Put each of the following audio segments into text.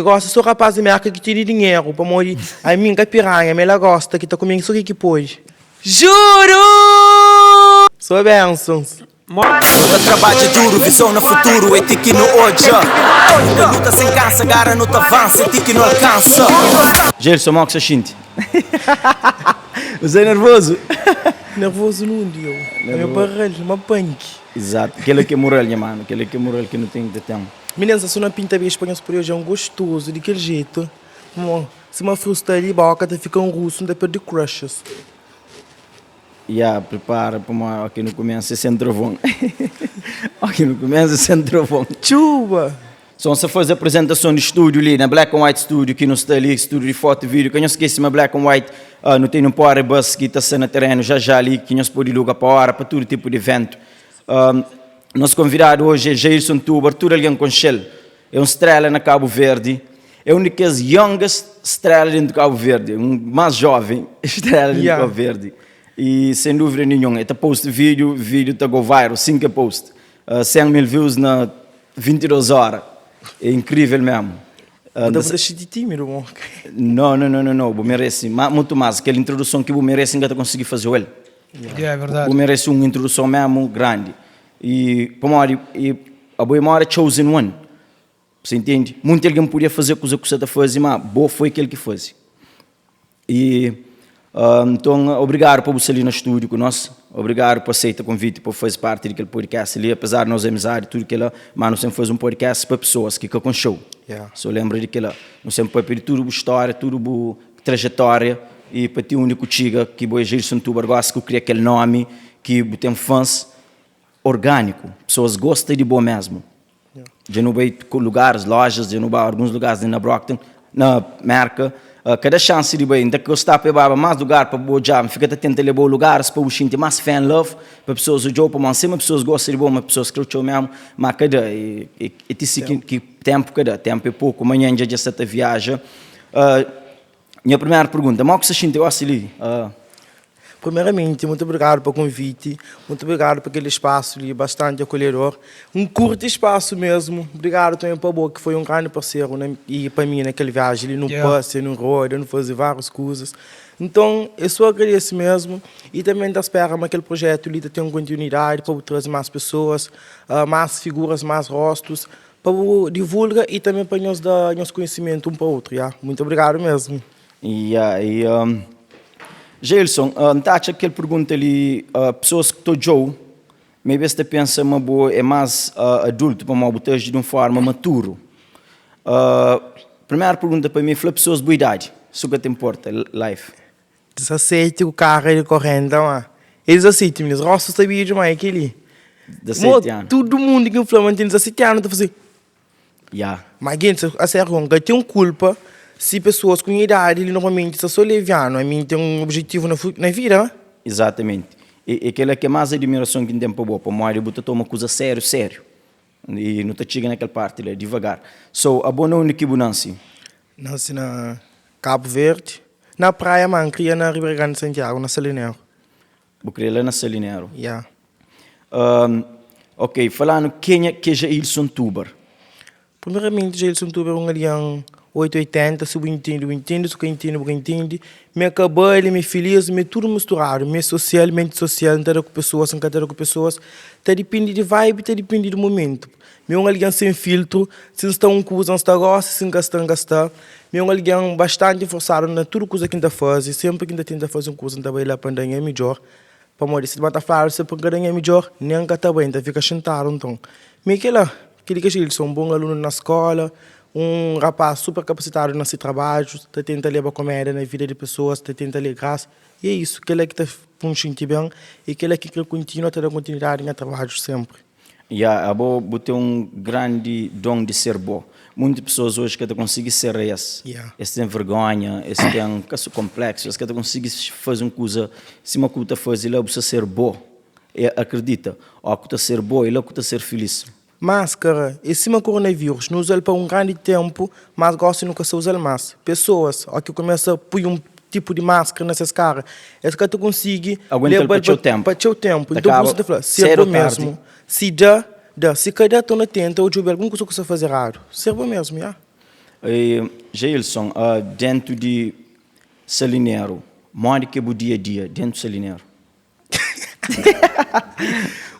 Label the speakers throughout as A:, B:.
A: Gosta so rapaz di merka ki tene dinheru pamodi ami nka piranha ma ela gosta ki ta kume so ke ki pode. Juru! Só bensons.
B: Nu ta trabadja duru, vizon na futuru é ti ki nu odja. Nu ta luta sen kansa, gara nu ta avansa é ti ki nu alkansa.
C: Gelson, mo ki sa xinti? Você é nervoso?
A: Nervoso nundi yo? Nha barral, ma panki.
C: Exato, kela ki é mural nha mano, kela ki é mural ki nu ten ki ta ten.
A: Meninas sta so na pinta beijo pa nhos pode odja un gostoso di kel jeito mo sima frusta li boka ta fika un rusu nta perde crushes.
C: Ya prepara pamodi oki nu kumesa é sem trovon oki nu kumesa é sem trovon.
A: Txuba!
C: So nsa faze apresentason di studio li na Black and White Studio ki nu sta li studio di foto e video ka nhos skese ma Black and White nu tene un pore bus ki ta sta na terenu já já li ki nhos pode luga pa ora pa tudu tipu di eventu. Nos konvidadu oji é Jailson Tubar, tudu algen konxe-l. É un strela na Kabu Verdi, é un di kes youngest strela dentu Kabu Verdi, un más joven strela dentu Kabu Verdi. E sen dúvida ninhun, el ta post vídeo, vídeo ta go viral sin ki el post. 100 mil views na 22 óra, é inkrível mesmu.
A: Bu ta xinti tímidu mo?
C: No, no, no, no, bu merese mutu más. Kel introduson ki bu merese N ka ta konsigi faze-u el.
D: Yeah, é verdade.
C: Bu merece un introduson mesmu grandi. E pamodi e abo é moda chosen one. Você entende? Munti algen podia faze kuza ku sa ta faze, ma bo foi kel ki faze. E uh, nton obrigadu pa bu sta li na estúdio ku nos. Obrigadu pa aceita konvite pa faze parte di kel podcast li, apesar di nos amizadi tudu kela, ma nu sempre faze un podcast pa pessoas ki ka konxeu.
A: Yeah.
C: So lembra di kela. Nu sempre papia di tudu bu história, tudu bu trajetória e pa ti undi ku txiga ki bo é Gilson Tubar gosi ku kria kel nomi ki bu ten fãs orgániku pessoas gosta di bo mesmu dja nu bai ku lugares lojas dja nu bai alguns lugares li na Brockton na Merka ka da xansi di bai N ta gosta pa e baba mas lugar pa bu odja N fika ta tenta lebau lugares pa bu xinti mas fan love pa pessoas odjau pamodi N sei ma pessoas gosta di bo ma pessoas kreu txeu mesmu ma ka da e ti si ki tempu ka da tempu é poku manhan dja dja sta ta viaja Nha primeru pergunta, Mo ki sta xinti gosi li?
A: Primeramenti, mutu obrigadu pa konviti, mutu obrigadu pa kel spasu li bastanti akolhedor. N kurti spasu mesmu. Obrigadu tanbe pa bo ki foi un grandi parseru na i pa mi na kel viaji li. Nu pasia, nu roda, nu faze várius kuzas. Nton, é so agradese mesmu i tanbe N ta spera ma kel projetu li ta ten kontinuidadi pa bu traze más pesoas, más figuras, más rostus. Pa bu divulga y tanbe pa nhos da nhos konhisimentu un pa utru ya. Muito obrigadu mesmu.
C: Ya y Jailson, N ta atxa kel pergunta li pesoas ki ta odja-u maybe es ta pensa ma bo é más adultu pamodi bu ta aji di un forma maturu. Primeru pergunta pa mi, fla pesoas bu idadi, su ka ta inporta, life.
A: 17 ku kara di 40 ma é 17 minis rostu sta bidju ma é keli
C: 17 anu
A: tudu mundu ki N fla ma N ten 17 anu ta fase
C: Ya.
A: Ma gentis a sériu N ka ten kulpa si pesoas ku nha idadi li normalmenti sta so levianu ami N ten un objetivu na na vida.
C: Izatamenti e kela ki é más admirason ki N ten pa bo pamodi bu ta toma kuza sériu sériu i nu ta txiga na kel parti la divagar so abo na undi ki bu nansi?
A: Nansi na Cabo Verde, na praia ma N kria na Ribeira Grande de Santiago, na Salinero.
C: Bu kria la na Salinero?
A: Ya.
C: Um, ok, fala-nu kenha ki é Jailson Tubar?
A: Primeramenti, Jailson Tubar é un algen 8 80, si bu intende, bu intende, si bu ka intende, bu ka intende. Mi é kabali, mi é filis, mi é tudu misturadu. Mi é sosial, mi é antisosial, N ta da ku pesoas, N ka ta da ku pesoas. Ta dipende di vibe, ta dipende di momentu. Mi é un algen sen filtru, si N sta un kuza N sta gosi, si N ka sta N ka sta. Mi é un algen bastanti forsadu na tudu kuza ki N ta faze, senpri ki N ta tenta faze un kuza N ta bai la pa N da nha midjór, pamodi si ma ta fladu si pa N ka da nha midjór nen N ka ta bai, N ta fika xintadu. Nton, mi é kel-la, kel-li ki é Gilson, un bon alunu na skóla, un rapás super kapasitadu na se trabadju, ta tenta leba komédia na vida di pesoas, ta tenta alegra-s. E é isu, kel-la ki ta pô-m xinti ben i kel-la ki N krê kontinua ta da kontinuidadi nha trabadju senpri.
C: Ya, abo bu ten un grandi don di ser bo. Munti pesoas oji ka ta konsigi ser es. Es ten vergonha, es ten ka so konpleksu, es ka ta konsigi faze un kuza sima ku bu ta faze la, bu sta ser bo. E akredita, ó ku ta ser bo e la ku ta ser filis.
A: Maskara é sima koronavírus, nu uza-l pa un grandi ténpu, mas gósi nu ka sta uza-l más. Pesoas, ó ki kumesa pui un tipu di maskara na ses kara, es ka ta konsigi
C: Aguenta-l pa
A: leba-l
C: txeu ténpu.
A: pa txeu ténpu.
C: Ta
A: Nton, pur
C: kaba
A: isu N ta fla, ser
C: sédu
A: bo
C: ô tardi.
A: mésmu. Si da, da. Si ka da, torna tenta ô djobe algun kuza ku sta faze eradu. Ser bo mésmu, ya.
C: Jailson, dentu di Salineru, modi ki é bu dia a dia dentu Salineru?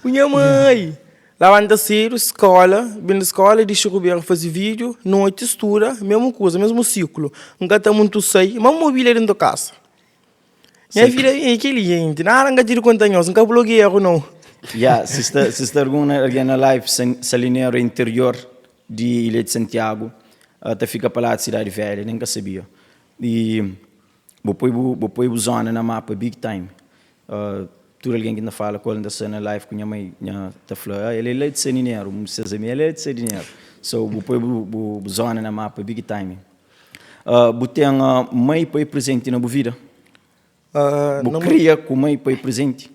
A: Ku nha mai! Labanta sedu, skola, ben di skola, dixi rubera faze video, noti studa, mesmu kuza, mesmu siklu. N ka ta muntu sai, ma mobília dentu kasa. Nha vida é kel-li, jenti. Nada N ka tene konta nhos, N ka blogeru nau.
C: Ya, si sta, si sta algun algen na live, Salineru é interior di Ilha di Santiagu, ta fika pa ladu di Sidadi Velha, nen ka sabia. I bo poi bu, bo poi bu zona na mapa big time. Tudu algen ki N ta fala ku el, N ta sta na live ku nha mai, nha ta fla, ah, el é la di Salineru, un di ses amigu, el é la di Salineru. So, bu poi bu, bu zona na mapa big time. Bu ten mai i pai prezenti na bu vida? Bu kria ku mai i pai prezenti?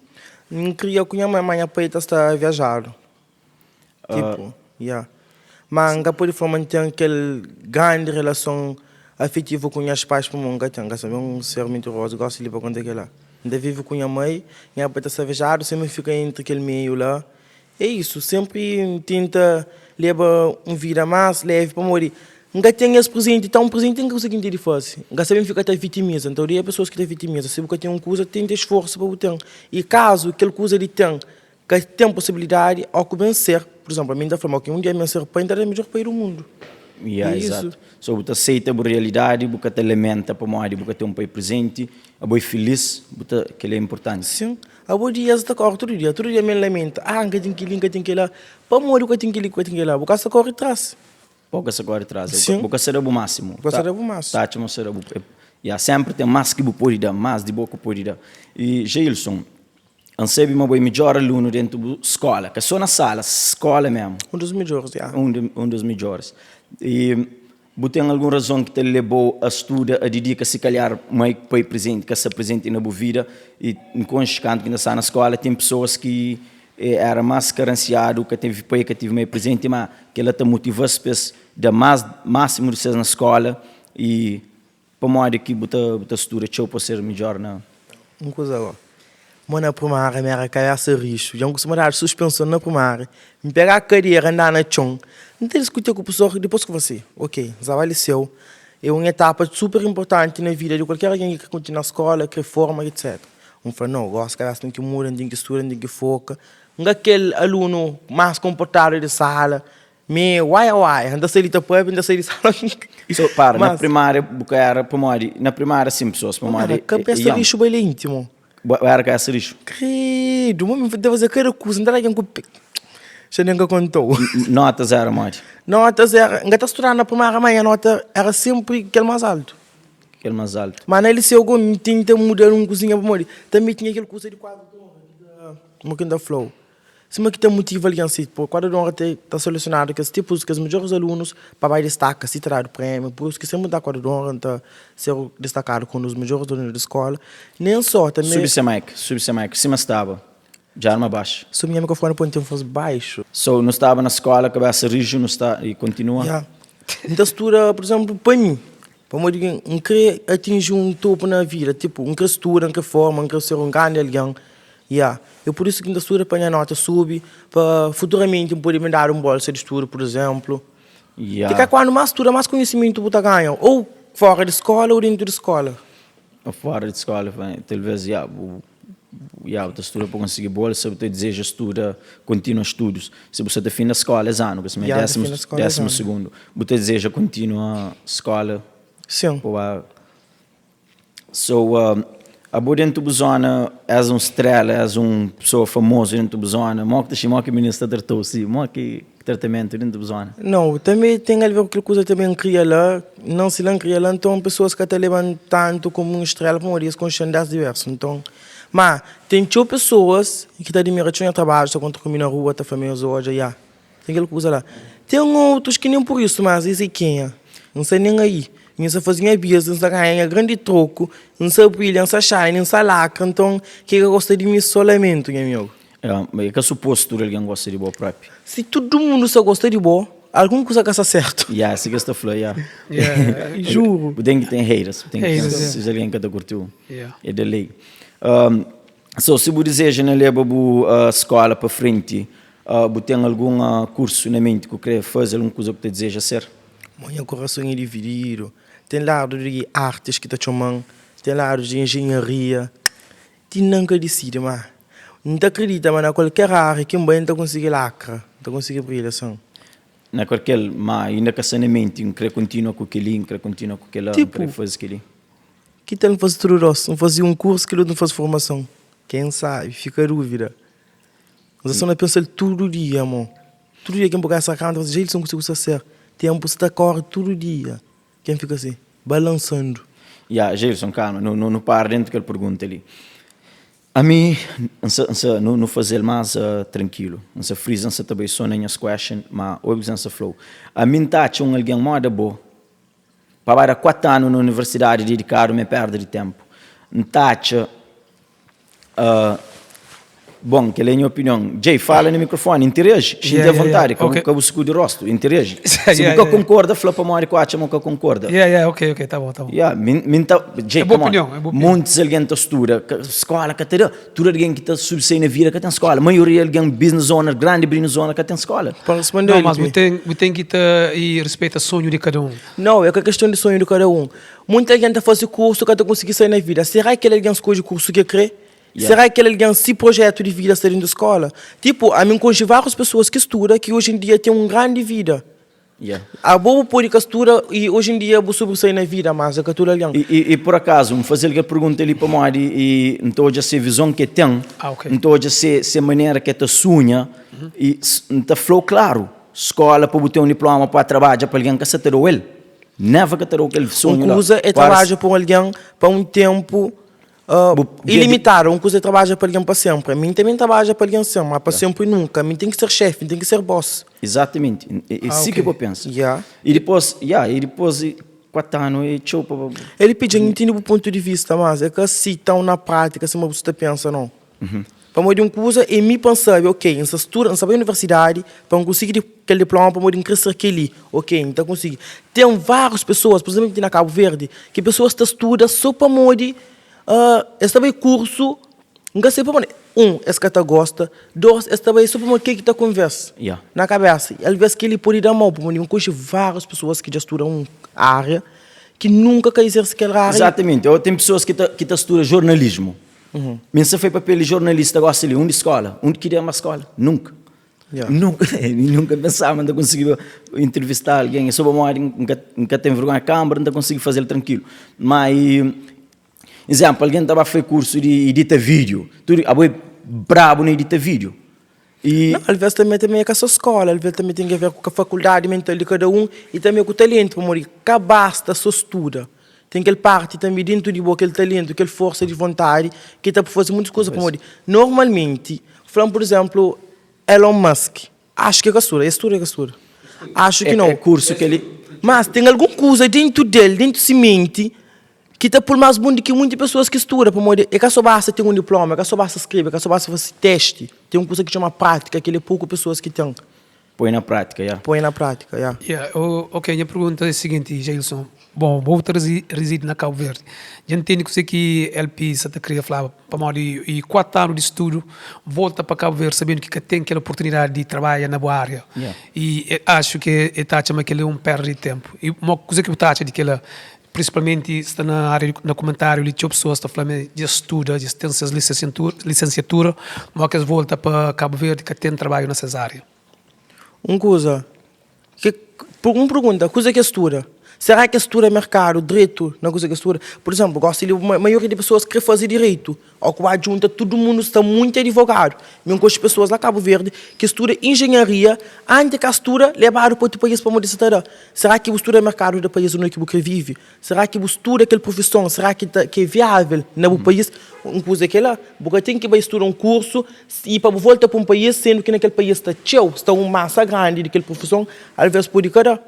A: N kria ku nha mai, ma nha pai ta sta viajadu. Tipu, ya. Ma N ka pode fla ma N ten kel grandi relason afetivu ku nhas pais pamodi N ka ten. N ka sabe, N ser mintirozu gosi li pa konta kila. N ta vive ku nha mai, nha pai ta sta viajadu, sempri N fika entri kel meiu la. É isu, senpri N tenta leba un vida más lévi pamodi N ka ten es prezenti, tãu prezenti N ka kusa ki N ten di faze. N ka sabe N fika ta vitimiza, N ta odeia pesoas ki ta vitimiza. Si bu ka ten un kuza, tenta sforsa pa bu ten. I kazu kel kuza di ten ka ten posibilidadi, ó ku ben ser, pur izénplu, ami N ta fla ma ok, un dia mi N ser pai, N ta da midjór pai di mundu.
C: Ya,
A: É isu.
C: izatu. So bu ta seita bu realidadi, bu ka ta lamenta pamodi bu ka ten un pai prezenti, abo é filís, bu ta, kel-li é inportanti.
A: Sin. Abo dias ta kori tudu dia, tudu dia mi lamenta, ah N ka ten kili, N ka ten kila, pamodi bu ka ten kili, bu ka ten kila, bu ka sta kori tras.
C: Bu ka sta kori tras, bu ka sta da bu masimu,
A: bu ka sta da bu masimu,
C: ta atxa ma bu sta da bu, ya sempri ten mas ki bu podi da, mas di bo ki bu podi da. I Jailson, N sabi ma bo é midjor alunu dentu bu skola, ka so na sala, skola memu.
A: Un dos midjoris, ya.
C: Un dos midjoris. I Bu ten algun razon ki ta leba-u a studa, a didika? Si kalhar mai ku pai prezenti ka sta prezenti na bu vida. I N konxe kantu ki N ta sta na skóla, ten pesoas ki éra más karansiadu, ka tevi pai, ka tevi mai prezenti, má kel-la ta motiva-s pa es da más másimu di ses na skóla. I pamodi ki bu ta bu ta studa txeu pa ser midjór na.
A: Un kuza gó, Mo na primária mi éra kabésa rixu, dja N kustuma dadu suspenson na primária, N pegá kadera N dá na txon, N ta diskutia ku profesor, dipôs ku fla si, ok, N sa ba liseu, é un etapa super inportanti na vida di kualker algen ki kre kontinua skóla, kre forma, etc. N fla, nau, gósi kabésa ten ki muda, N ten ki studa, N ten ki foka, N ka kel alunu más konportadu di sala, Mi é uaia uaia, N ta sai di ta pâpia, N ta sai di sala.
C: So, para, na primária bu ka éra pamodi, na primária sim pesoas pamodi.
A: Éra kabésa rixu bai la íntimu.
C: Bu éra kabésa rixu?
A: Kredu, ma mi ta faze kada kuza, N ta da algen ku pé. Xa nen ka konta-u.
C: Notas éra modi?
A: Notas éra, N ka ta studaba na primária má nha nota éra sénpri kel más altu.
C: Kel más altu.
A: Má na liseu gó N tenta muda un kuzinha pamodi tanbe tinha kel kuza di kuadru di onra ki ta, kuma ki N ta fla-u? Sima ki ta motiva algen si pô kuadru di onra ta ta selesionadu kes tipus kes midjoris alunus pa bai distaka si ta dadu prémiu pur isu ki senpri N ta kuadru di onra N ta ser distakadu ku un dus midjoris alunus di skola nen so tanbe
C: Subi se mic, subi se mic, sima staba, dja arma baxu.
A: Subi nha mikrofoni pô N ten voz baixu.
C: So nu staba na skola kabesa riju nu sta i kontinua.
A: Ya, N ta studa pur izénplu pa mi pamodi ki N kre atinji un topu na vida tipu N kre studa N kre forma N kre ser un grandi algen Ya, é pur isu ki N ta studa pa nha nota subi, pa futuramenti N pode ben dadu un bolsa di studu, pur izénplu.
C: Ya.
A: Ti ka kuandu más studa, más konhisimentu bu ta ganha, ou fóra di skóla ou déntu di skóla.
C: Ou fóra di skóla, talvês, ya, bu, ya, bu ta studa pa konsigi bolsa, bu ta dizeja studa, kontinua studus. Si bu sa ta finda skóla es anu, ka
A: Ya, N ta finda skóla es
C: désimu
A: anu.
C: sigundu, bu ta dizeja kontinua skóla?
A: Sin.
C: Pa ba. So, abo dentu bu zona és un strela, és un pessoa famozu dentu bu zona, mo ki ta xinti, mo ki minis ta tratou si, mo ki tratamentu dentu bu zona?
A: Nau, tanbe ten a ver ku kel kuza tanbe N kria la, N nansi la N kria la, nton pesoas ka ta leba-m tantu komu un strela pamodi es konxe-m desdi bersu, nton, ma ten txeu pesoas ki ta adimira txeu nha trabadju, ta kontra ku mi na rua ta fla-m es odja, ya. Ten kel kuza la. Ten otus ki nen pur isu, mas es é kenha? N sta nen aí. Mi N sta faze nha business, N sta ganha nha grandi troku, N sta brilha, N sta shine, N sta lakra, nton ke ka gosta di mi so lamentu, nha amigu.
C: Ma é ka supostu tudu algen gosta di bo propi.
A: Si tudu mundu sta gosta di bo, algun kuza ka sta sertu.
C: Ya, si ki es ta fla, ya.
A: Juru.
C: Bu ten ki ten haters, bu ten ki ten, si algen ka ta kurti-u, é da lei. So, si bu dizeja na leba bu skola pa frenti, Bu ten algun kursu na menti ku kre faze, algun kuza ku ta dizeja ser?
A: Mo nha kurason é divididu. Ten ladu di artis ki ta txoma-m, ten ladu di enjenharia. Ti inda N ka disidi, má N ta kridita ma na kualker ária ki N bai N ta konsigi lakra, N ta konsigi brilha sin.
C: Na kualker, má inda ka sta na menti, N krê kontinua ku kel-li, N krê kontinua ku kel-la, N krê faze kel-li.
A: Ki tal N faze tudu dôs? N faze un kursu, kel otu N faze formason. Ken sabe? Fika dúvida. N sta so na pensa-l tudu dia, amor. Tudu dia ki N poi kabesa na kama, N ta fla, Jailson, kuzê ku sta ser? Ténpu sta kóre tudu dia. Ki N fika si, balansandu.
C: Ya, Jailson, kalma, nu, nu, nu para dentu kel pergunta li. Ami, N sa, N sa, nu, nu faze-l más uh, trankilu. N sa friza, N sa ta bai so na nhas question, ma obi kuzê N sa fla-u. Ami N ta atxa un algen moda bo, pa bai da 4 anu na universidadi dedikadu ma é perda di ténpu. N ta atxa Uh, bon, kel é nha opinion. Jay, fala na microfone, interage, xinti yeah, a vontade, yeah, yeah. Okay. ka bu sukudi rostu, interage. Se yeah, bu ka yeah, concorda, fla pamodi ku atxa ma ka concorda.
D: Yeah, yeah, ok, ok, tá bom, tá bom.
C: Yeah, min, min ta, Jay, é boa opinião, é boa opinião. Montes alguém ta estuda, ka, escola ka ta da. Tudo alguém que ta subsai na vida ka tem escola. Maioria alguém business owner, grande business owner ka tem escola.
A: Pa responder,
D: Não, mas bu tem, bu tem que ta e respeita sonho de cada um.
A: Não, é ka questão de sonho de cada um. Munti algen ta faze kursu ka ta konsigi sai na vida. Será ki kel algen skodje kursu ki el krê? Será ki kel algen si projetu di vida sta dentu skóla? Tipu, ami N konxe várius pesoas ki studa ki oji en dia ten un grandi vida. Abo bu pode ka studa i oji en dia bu sobrisai na vida, mas é ka tudu algen.
C: I pur akazu, N faze-l kel pergunta li pamodi N ta odja se vizon ki el ten, N ta odja se manera ki el ta sunha i N ta fla-u klaru, skóla pa bu ten un diploma pa trabadja pa algen ka sa ta da-u el. Never ka ta da-u kel sonhu
A: la. Un kuza é trabadja pa un algen pa un ténpu ilimitadu, un kuza é trabadja pa algen pa sénpri. Ami N tanbe N trabadja pa algen sin, má pa sénpri nunka. Ami N ten ki ser xéfi, N ten ki ser boss.
C: Izatamenti, é si ki bo pensa. I dipôs, ya, i dipôs 4 anu é txeu pa.
A: El pidi, N intende bu pontu di vista, mas é ka si tãu na prátika sima bu sta pensa, nau. Pamodi un kuza é mi pa N sabe, ok, N sta studa, N sta bai universidadi pa N konsigi kel diploma pamodi N kre ser kel-li, ok, N ta konsigi. Ten várius pesoas, prinsipalmenti na Kabu Verdi, ki pesoas ta studa so pamodi es ta bai kursu, N ka sabe pamodi, un, es ka ta gosta, dos, es ta bai so pamodi kel ki ta konves na kabesa. Alvês kel-li pode da mau, pamodi N konxe várius pesoas ki dja studa un ária ki nunka ka izerse kel ária.
C: Izatamenti, ô ten pesoas ki ta studa jornalismu. Mi N sa fai papel di jornalista gosi li, undi skola? Undi ki dema skola? Nunka. Nunka, mi nunka pensaba ma N ta konsigi entrevista algen, é so pamodi N ka, N ka ten vergonha kambra, N ta konsigi fazel trankilu. Ma i, izénplu, algen ta ba fai kursu di idita vídiu, tudu, abo é brabu na idita vídiu.
A: I. Nau, alvês tanbe tanbe é ka so skola, alvês tanbe ten ki aver ku fakuldadi mental di kada un i tanbe ku talentu, pamodi ka basta so studa, ten kel parti tanbe dentu di bo, kel talentu, kel forsa di vontadi ki ta faze muitus kuza, pamodi normalmenti, fla-m pur izénplu Elon Musk, axu ki é ka studa, é studa é ka studa? Axu ki nau.
C: É kursu kel-li.
A: Mas ten algun kuza dentu del, dentu si menti ki ta pul más bun di ki munti pesoas ki studa, pamodi é ka so basta ten un diploma, é ka so basta skrebe, é ka so basta fase testi, ten un kuza ki txoma prátika, kel é poku pesoas ki ten.
C: Poi na prátika, ya.
A: Poi na prátika, ya.
D: Ya, ok, nha pergunta é siginti, Jailson, bon, bo ta rizidi na Kabu Verdi, dja N ntende kuzê ki LP sa ta kria flaba, pamodi i 4 anu di studu, volta pa Kabu Verdi sabendu ki ka ten kel oportunidadi di trabadja na bu ária, i axu ki e ta atxa ma kel-li é un perda di tenpu, i kuzê ki bu ta atxa di kel-la? Prinsipalmenti sta na ária di na kumentáriu li txeu pesoas ta fla ma dja studa, dja ten ses lisensiatura, ma ki es volta pa Kabu Verdi ka ten trabadju na ses ária.
A: Un kuza, ki un pergunta, kuza ki es studa? Será ki es studa merkadu dretu na kuza ki es studa? Pur izénplu, gosi li maioria di pesoas kre faze direitu. Ó ku ba djunta tudu mundu sta munti adivogadu. Mi N konxe pesoas la Kabu Verdi ki studa injenharia anti ka studa lebadu pa otu país pamodi sa ta da. Será ki bu studa merkadu di país undi ki bu kre vivi? Será ki bu studa kel profison? Será ki ta ki é viável na bu país? Un kuza é kela, bu ka ten ki bai studa un kursu i pa bu volta pa un país sendu ki na kel país sta txeu, sta un masa grandi di kel profison, alvês pode ka da.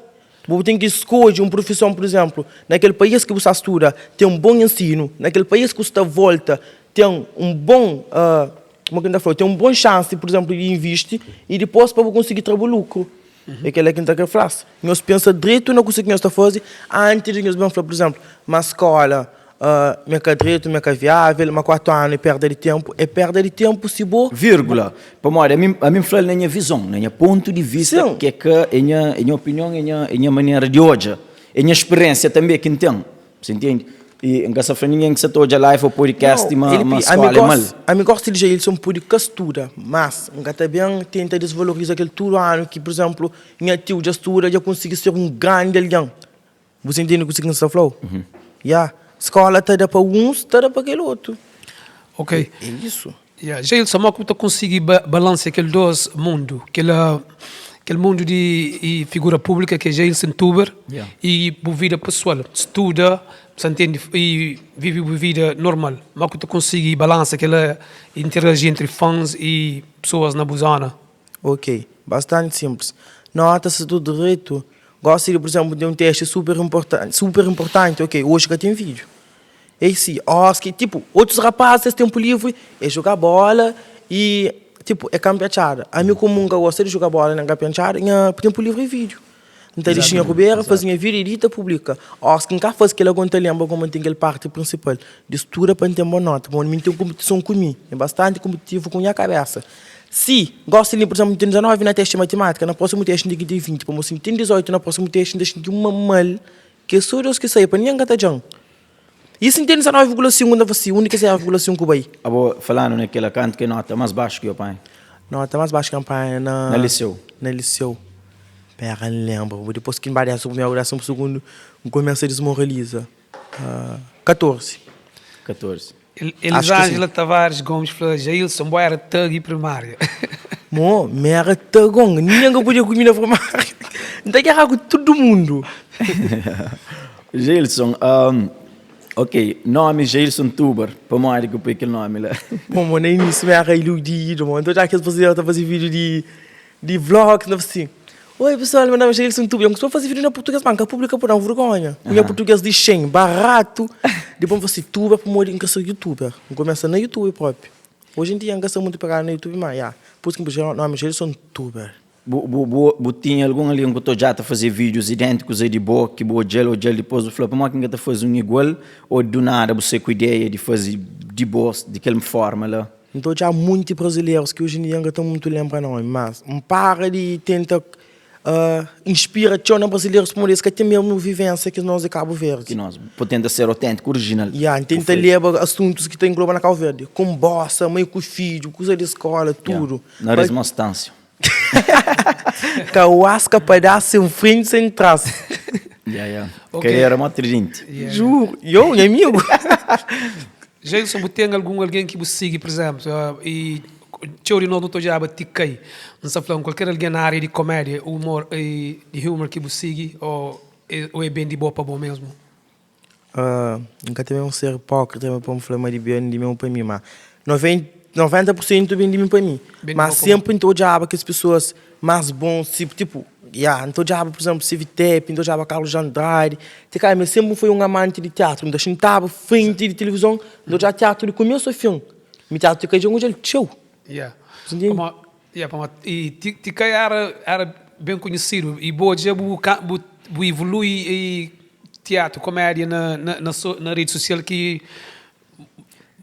A: Bu ten ki skodje un profison, pur izénplu, na kel país ki bu sta studa ten un bon ensinu, na kel país ki bu sta volta ten un bon, kuma ki N ta fla-u, ten un bon xansi, pur izénplu, di invisti i dipôs pa bu konsigi tra bu lukru. É kel-la ki N ta krê fla-s. Nhos pensa dretu na kuzê ki nhos ta faze antis di nhos ben fla, pur izénplu, ma skóla. Mi é ka dretu, mi é ka viável, ma 4 anu é perda di ténpu. É perda di ténpu si bo.
C: Vírgula. Pamodi ami, ami N fla-l na nha vizon, na nha pontu di vista,
A: Sin.
C: ki é ka, é nha, é nha opinion, é nha, é nha manera di odja, é nha speriénsia tanbê ki N ten. Você entende? E N ka sta fla ningen ki sa ta odja live ô podcast
A: Nau,
C: ma,
A: LP,
C: ma
A: ami
C: skóla é mal.
A: gosi, ami gosta di Jailson pode ka studa, mas N ka ta ben tenta desvaloriza kel tudu anu ki, pur izénplu, nha tiu dja studa, dja konsigi ser un grandi algen. Bu sta intende kuzê ki N sta fla-u? Ya, skóla ta da pa uns, ta da pa kel otu.
D: Ok.
A: É isu.
D: Ya, Jailson, mó ki bu ta konsigi balansia kel dôs mundu? Kel kel mundu di figura públika ki é Jailson Tuber i bu vida pesoal, studa, sa ntende, i vive bu vida normal. Mó ki bu ta konsigi balansa kel interaji entri fans i pesoas na bu zóna?
A: Ok, bastante simples. Nota sta tudu dretu. Gosi di, pur izénplu, ten un testi super inportanti, super inportanti, ok, oji ka ten vídiu. É si, óras ki, tipo, otus rapazis es tenpu livri é juga bóla i, tipo, é kanpiatxada. Ami komu N ka gosta di juga bóla nen kanpiatxada, nha tenpu livri é vídiu. N ta dixi nha rubera, faze nha vídiu, edita, publika. Óras ki N ka faze kel-la, N ta lenbra komu N ten kel parti prinsipal di studa pa N ten bon nóta, pamodi mi N ten konpitison ku mi, N é bastanti konpititivu ku nha kabésa. Si, gosi li, pur izénplu, N ten 19 na testi di matimátika, na prósimu testi N ten ki ten 20, pamodi si N ten 18 na prósimu testi N ta xinti uma mal ki é sô Deus ki sabe, pa ningen ka ta dja-m. I si N ten 19,5 N ta fla si, undi ki 0,5 bai?
C: Abo, falanu na kila, kantu ki é nota más baxu ki bu panha?
A: Nota más baxu ki N panha na.
C: Na liseu.
A: Na liseu. Pera, N lenbra. Dipôs ki N bai désimu primeru, désimu sugundu, N kumesa dismoraliza. 14.
C: 14.
D: Elisângela Tavares Gomes fla, Jailson, bo era thug e primária.
A: Mo, mi era thugon, ningen ka podia ku mi na primária. N ta gera ku tudu mundu.
C: Jailson, ok, nomi Jailson Tuber, pamodi ki bu poi kel nomi la?
A: Bom, mo, na inísiu mi era iludidu, mo. Nton dja kes brasileru ta faze vídiu di Di vlogs na si. Oi pessoal, meu nome é Jailson Tubi. Eu costumo fazer vídeo na português, mas nunca publica por dar vergonha. Minha português de 100, barato. Depois você tuba para morrer, nunca sou youtuber. Começa na YouTube próprio. Hoje em dia nunca sou muito pegado no YouTube, mas yeah. Por isso que meu nome é Jailson Tuber.
C: Bu, bu, bu, bu tinha algun algen ku ta odja ta faze vídeos idênticos a di bo, ki bu odja-l, odja-l dipôs bu fla, pamodi ki N ka ta faze un igual? Ô du nada bu sai ku ideia di faze di bo, di kel forma la?
A: N ta odja munti brazilerus ki oji en dia N ka ta mutu lenbra nomi, mas N para di tenta inspira txeu na brazilerus pamodi es ka ten mesmu vivensia ki nos di Kabu Verdi.
C: Ki nos, pa tenta ser oténtiku, orijinal.
A: Ya, N tenta leba asuntus ki ta engloba na Kabu Verdi, ku bosa, mai ku fidju, kuza di skola, tudu.
C: Na resmostánsia.
A: Kauasca padás sen frenti sen trás.
C: Ya, ya. Karera mó tridenti.
A: Juro, yo, nha amigu.
D: Jailson, bu ten algun algen ki bu sigi, pur izénplu, i txeu di nos nu ta odjaba Tikai. N sta fla-m kualker algen na ária di komédia, umor, di humor ki bu sigi ô é ben di bo pa bo mésmu?
A: N ka ta ben ser ipókrita pa N fla ma di ben di mi pa mi, ma 90 pur sentu ben di mi pa mi. Ma sénpri N ta odjaba kes pesoas más bons, tipu, ya, N ta odjaba pur izénplu Civitep, N ta odjaba Carlos de Andrade, ti ka, mi sénpri N foi un amanti di tiatru, N ta xintaba frenti di tilivizon, N ta odjaba tiatru di kumesu a fin. Mi tiatru ti ka dja N odja-l txeu.
D: Ya, pamodi ti ka éra ben konhisidu i bo dja bu bu ivolui i tiatru, komédia na redi sosial ki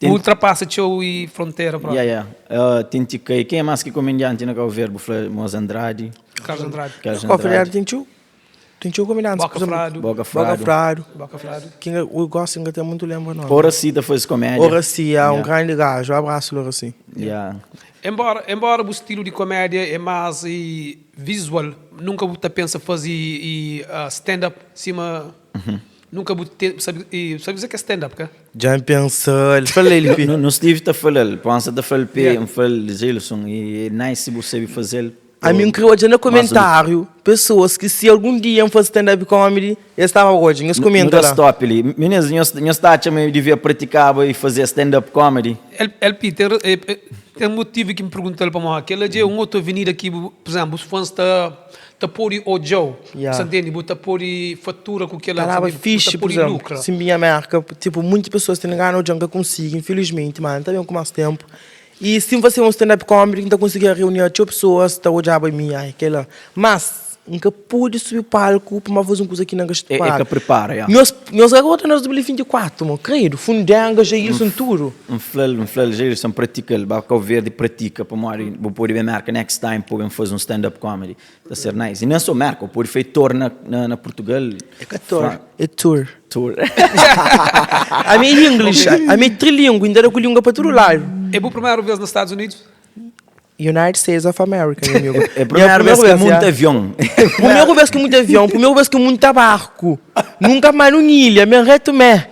D: ultrapasa txeu i frontera
C: propi. Ya, ya. Ten ti kai. Kenha más ki komedianti na Cabo Verde? Bu fla Moza Andrade.
D: Carlos Andrade.
C: Carlos
A: Cabo Verde
C: Andrade.
A: ten txeu. Ten txeu komediantis.
D: Boka Fradu.
C: Boka Fradu.
A: Boka Fradu.
D: Boka Fradu.
A: Ki nga, eu gosto nga ten muito lembra nome.
C: Oracy ta faze komédia.
A: Oracy, ya, un grandi gajo. Abraço, Oracy.
C: Ya.
D: Embora, embora bu stilu di komédia é más i visual, nunka bu ta pensa faze i stand up sima nunka bu te, sabe, i sabe kuzê ki é stand up, ka?
A: Dja N pensa-l, fala el pi.
C: No Steve ta fala-l, Ponsa ta fla-l pi, N fla-l Gilson, i é nice si bu sabe faze-l.
A: Ami N kre odja na komentáriu pesoas ki si algun dia N faze stand up comedy es ta ba odja, nhos
C: Nu
A: komenta
C: da
A: la.
C: stop li. Minis, nhos nhos ta atxa ma eu devia pratikaba i faze stand up comedy?
D: LP, ten ten motivu ki N pergunta-l pamodi kel-la dja é un otu avenida ki bu, pur izénplu, bus fans ta ta pode odja-u,
A: Ya.
D: sa ntende? Bu ta pode fatura ku kel-la,
A: Ta daba
D: bu ta
A: fixi, pur
D: pode
A: izénplu,
D: lukra.
A: si N binha Merka, tipo, munti pesoas ten gana odja-m, N ka konsigi, infilismenti, ma N ta ben ku más ténpu. I si N fase un stand up comedy, N ta konsigi reuni txeu pesoas ta odjaba mi, ai, kel-la. Mas. N ka pode subi palku pa N ba faze un kuza ki N ka sta
C: É, é ka pripara, ya.
A: Nhos, nhos agora nos 2024, mo, kredu, fundenga, Jailson, tudu.
C: N fla-l, N fla-l, Jailson, pratika-l, ba Kau Verdi, pratika, pamodi bu pode ben Merka next time pa bu ben faze un stand up comedy, ta ser nice. I nen so Merka, bu pode fai tour na, na, na Portugal.
A: É ka tour, é tour.
C: Tour.
A: Ami é English, ami é trilingue, N ta da ku lingua pa tudu ladu.
D: É bu primeru vez na Stadus Unidus?
A: United States of America, nha amigo.
C: É primeira vez que munta avião.
A: Primeira vez que munta avião, primeira vez que munta barco. Nunca mais num ilha, men reto mé.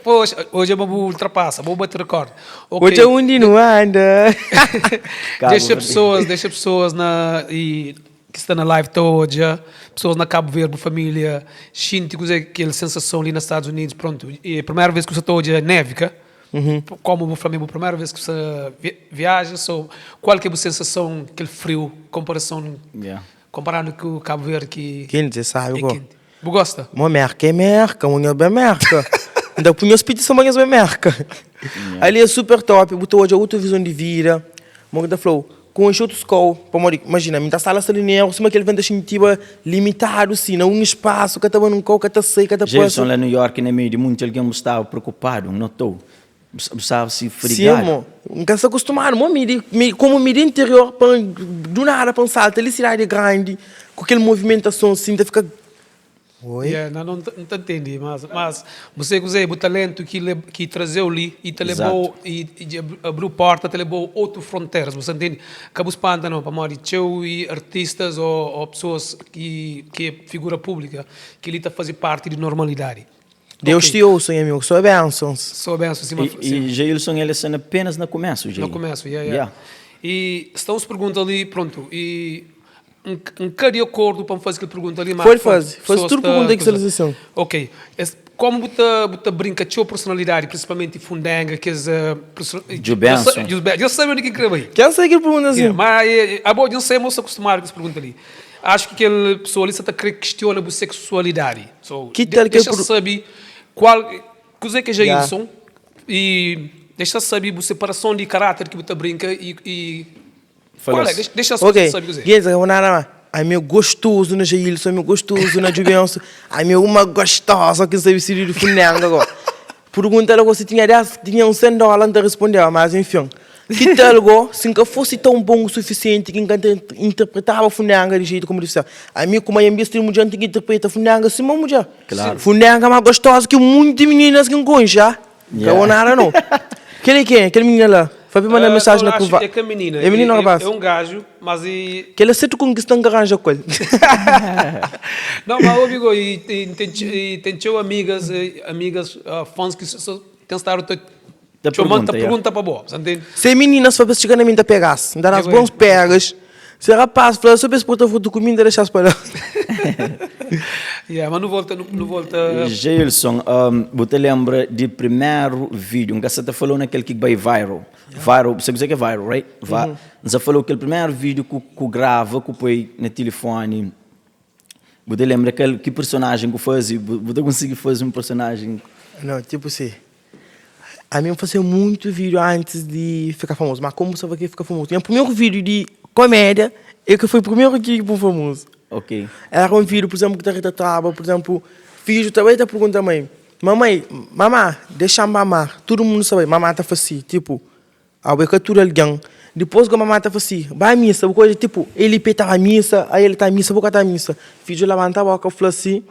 D: Poxa, hoje eu vou ultrapassa, vou bater recorde. Okay.
A: Hoje é onde não anda.
D: Deixa pessoas, deixa pessoas na e que está na live toda, pessoas na Cabo Verde, família, xinti coisa aquela sensação ali nos Estados Unidos, pronto. E a primeira vez que você está hoje é neve, cá? Como bu fla mi, bu primeira vez ki bu viaja, so kual ki é bu sensason, kel friu, konparason, konparadu ku Kabu Verdi ki
A: Kenti, sabi
D: é
A: go.
D: kenti. Bu gosta?
A: Mo Merka é Merka, mo nhos ben Merka. N ta pui nhos pitisa ma nhos ben Merka. Ali é super top, bu ta odja otu vizon di vida. Mo ki ta fla-u, konxe otus kau, pamodi imajina, mi ta sta la Salineru, sima kel vent ta xintiba limitadu si, na un spasu, ka ta ba nun kau, ka ta sai, ka ta pasa.
C: Jailson la New York na meiu di munti algen bu staba preokupadu, N notou. Bu staba si
A: Sim,
C: fadigadu.
A: mo, N ka sta kustumadu, mo mi di, mi komu mi di interior pa du nada pa N salta li sidadi grandi ku kel movimentason si, N ta fika Oi.
D: Yeah, não, não, não ta entendi, mas, mas você kuzê, bu talento ki le, ki trazeu li e ta lebou e, e abriu porta, ta lebou outro fronteiras, você entende? Ka bu spanta não, pamodi txeu e artistas ou, ou pessoas ki ki é figura pública, ki li ta faze parte di normalidade.
A: Deus
D: Ok.
A: te ouça, nha amigo, só bênçãos.
D: Só bênçãos, sima,
C: E, e Jailson ele sta na apenas na começo, Jair.
D: Na começo, yeah, yeah.
C: Yeah.
D: E sta uns pergunta li, pronto, e N ka di akordu pa N faze kel pergunta li, má
A: Pode faze. Faze tudu pergunta ki sta li sin.
D: Ok. Es, komu bu ta, bu ta brinka txeu personalidadi, prinsipalmenti Fundenga, kes
C: Dju Benson.
D: Dju Benson. Dja sabe undi ki N kre bai.
A: Dja sabe kel pergunta sin.
D: Má abo dja N sabe ma bu sta kustumadu ku es pergunta li. Acho ki kel pesoa li sa ta kre kistiona bu seksualidadi. So,
A: Ki tal kel
D: dexa sabe kual, kuze ki é Jailson i dexa sabe bu separason di karáter ki bu ta brinka i Qual é? Deixa as
A: Ok,
D: pessoas saber dizer.
A: Gentis, ka nada ma Ami é gostoso na Jailson, ami é gostoso na Jubenso Ami é uma gostosa ki sabe siri di funenga go Pergunta la go si tinha 10, tinha un 100 dólar N ta respondeba, mas enfin Ki tal go, si N ka fosi tão bon o sufisienti ki N ka ta interpretaba funenga di jeito como deve ser Ami ku maian bisti di mudjer N ten ki interpreta funenga sima mudjer
C: Claro.
A: Funenga más gostosa ki munti mininas ki N konxe, ah Ka bo nada no. Kel é kenha? Kel minina la? Fabi manda mensagem na privado.
D: É ka minina.
A: É minina ou rapaz?
D: É um gajo, mas e.
A: Kel é sertu ku ki sta nka ranja ku el.
D: Não, mas obi go, e e tem e tem txeu amigas, amigas, fãs ki tem stadu ta
C: Ta
D: txoman, ta
C: pergunta, ya.
D: pergunta pa bo, sa ntende?
A: Se é mininas fla pa es txiga na mi nta pegas, nta das bons pegas. Se é rapaz fla so pa es porta fotu ku mi nta dexas pa la.
D: Yeah, mas nu volta, nu volta.
C: Jailson, bu ta lembra di primeru vídeo, N ka sa ta falou na kel ki bai viral, viral, bu sabe kuzê ki é viral, right? N sa falou kel primeru vídeo ku ku grava, ku poi na tilifoni, bu ta lembra kel ki personagem ku fazi, bu ta konsigi fazi un personagem?
A: Não, tipo si, ami N fazia muito vídeo antes di fika famoso, ma komu staba ki fika famoso, nha primeru vídeo di komédia é ki foi primeru ki pun famoso.
C: Ok.
A: Era un vídeo, por exemplo, ki ta retrataba, por exemplo, fidju ta bai ta pergunta mãe, Mamãe, mamá, dexa-m ba mar. Tudu mundu sa bai, mamá ta fla si, tipo, abo é ka tudu algen. Dipôs go mamá ta fla si, ba misa, bu ka odja, tipo, el pe ta ba misa, ai el ta misa, bu ka ta misa. Fidju labanta boka fla si,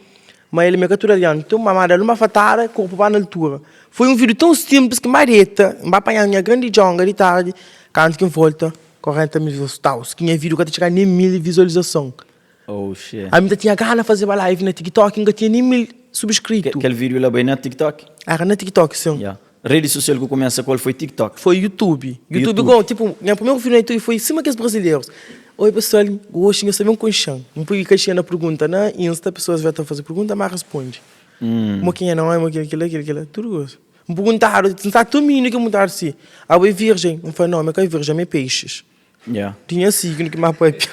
A: ma el me ka tudu algen. Nton mamá da-l un bafatada, korpu ba na altura. Foi un vídeo tão simples ki N ba deta, N ba panha nha grandi djonga di tardi, kantu ki N volta, 40 mil views taus, ki nha vídeo ka ta txiga nem 1000 visualizason.
C: Oh shit.
A: Ami ta tinha gana fazeba live na TikTok, N ka tinha nem 1000 subscrito.
C: Kel vídeo la bai na TikTok?
A: Era na TikTok, sim.
C: Yeah. Rede social ku kumesa ku el foi TikTok?
A: Foi YouTube. YouTube, YouTube. Tipo, nha primeiro vídeo na YouTube foi sima kes brasileiros. Oi pessoal, hoje nhos ta ben konxen. N pui caixinha na pergunta na Insta, pessoas vai ta faze pergunta, ma responde. Mo ki nha nome, mo ki kila, kila, kila, tudo gosto. N perguntadu, N sta tudu mininu ki perguntadu si, Abo é virjen? N fla, Nau, mi ka é virjen, mi é peixis.
C: Yeah.
A: Tinha signu ki má papia.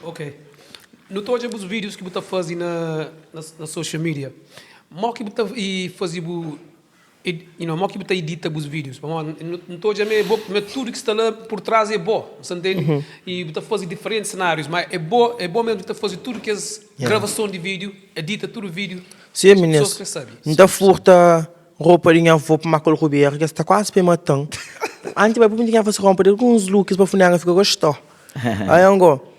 D: Ok. Nu ta odja bus vídius ki bu ta faze na, na, na social media. Mo ki bu ta i faze bu. You know, mo ki bu ta edita bus vídeos? Pamodi N ta odja ma é bo, ma tudu ki sta la por trás é bo, sa ntende? I bu ta faze diferentes senárius, ma é bo, é bo mesmu ki ta faze tudu kes gravason di vídeo, edita tudu vídeo?
A: Sim,
D: As
A: meninas.
D: pessoas kre sabe.
A: N ta furta roupa di nha avô pa Marco Rubera, ki sta kuazi pa e mata-m. Anti bai pa mi tinha fase roupa di alguns looks pa funana fika gostó. Aí ango,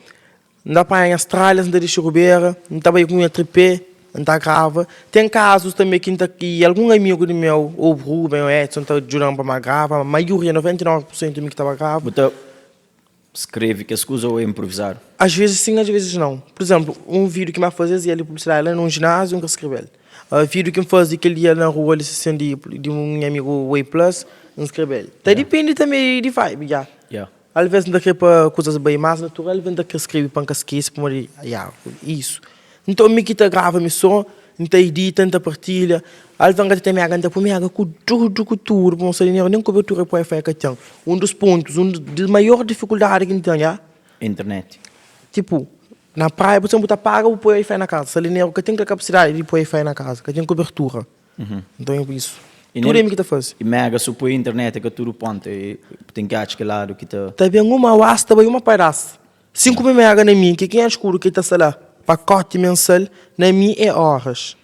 A: N ta panha nhas tralhas, N ta dixi rubera, N ta bai ku nha tripé, N ta grava. Ten kazus tanbe ki N ta ki algun amigu di meu, ou Ruben ou Edson ta djuda-m pa ma grava, ma maioria, 99 pur sentu mi ki ta ba grava.
C: Bu ta skrebe kes kuza ou é inprovizadu?
A: Às vezes sim, às vezes não. Por exemplo, un vídeo ki N ba faze es dia di publisidadi la na un jináziu, N ka skrebe-l. Vídeo ki N faze kel dia na rua li sin di di un nha amigu Way Plus, N skrebe-l. Ta dipende tanbe di vibe, dja. Alvês N ta krê pa kuzas bai más natural, alvês N ta krê skrebe pa N ka skese pamodi ya, isu. Nton mi ki ta grava mi sô, N ta idita, N ta partilha. Alvês N ka ta ten mega, N ta poi mega ku tudu ku tudu pa mostra dinheru, nen kubertura pa wifi ka ten. Un dus pontus, un di maior difikuldadi ki N ten ya.
C: Internet.
A: Tipu, na praia bu ta paga bu poi wifi na kaza, salineru ka ten kel kapasidadi di poi wifi na kaza, ka ten kubertura. Nton é isu. Tudu é mi ki ta faze.
C: E mega su poi internet é ka tudu ponta e ten ki atxa kel ladu ki ta.
A: Ta ben uma was ta bai uma padas. 5 mil mega na mi ki kenha skuru ki ta sta la pacote mensal na mi é horas.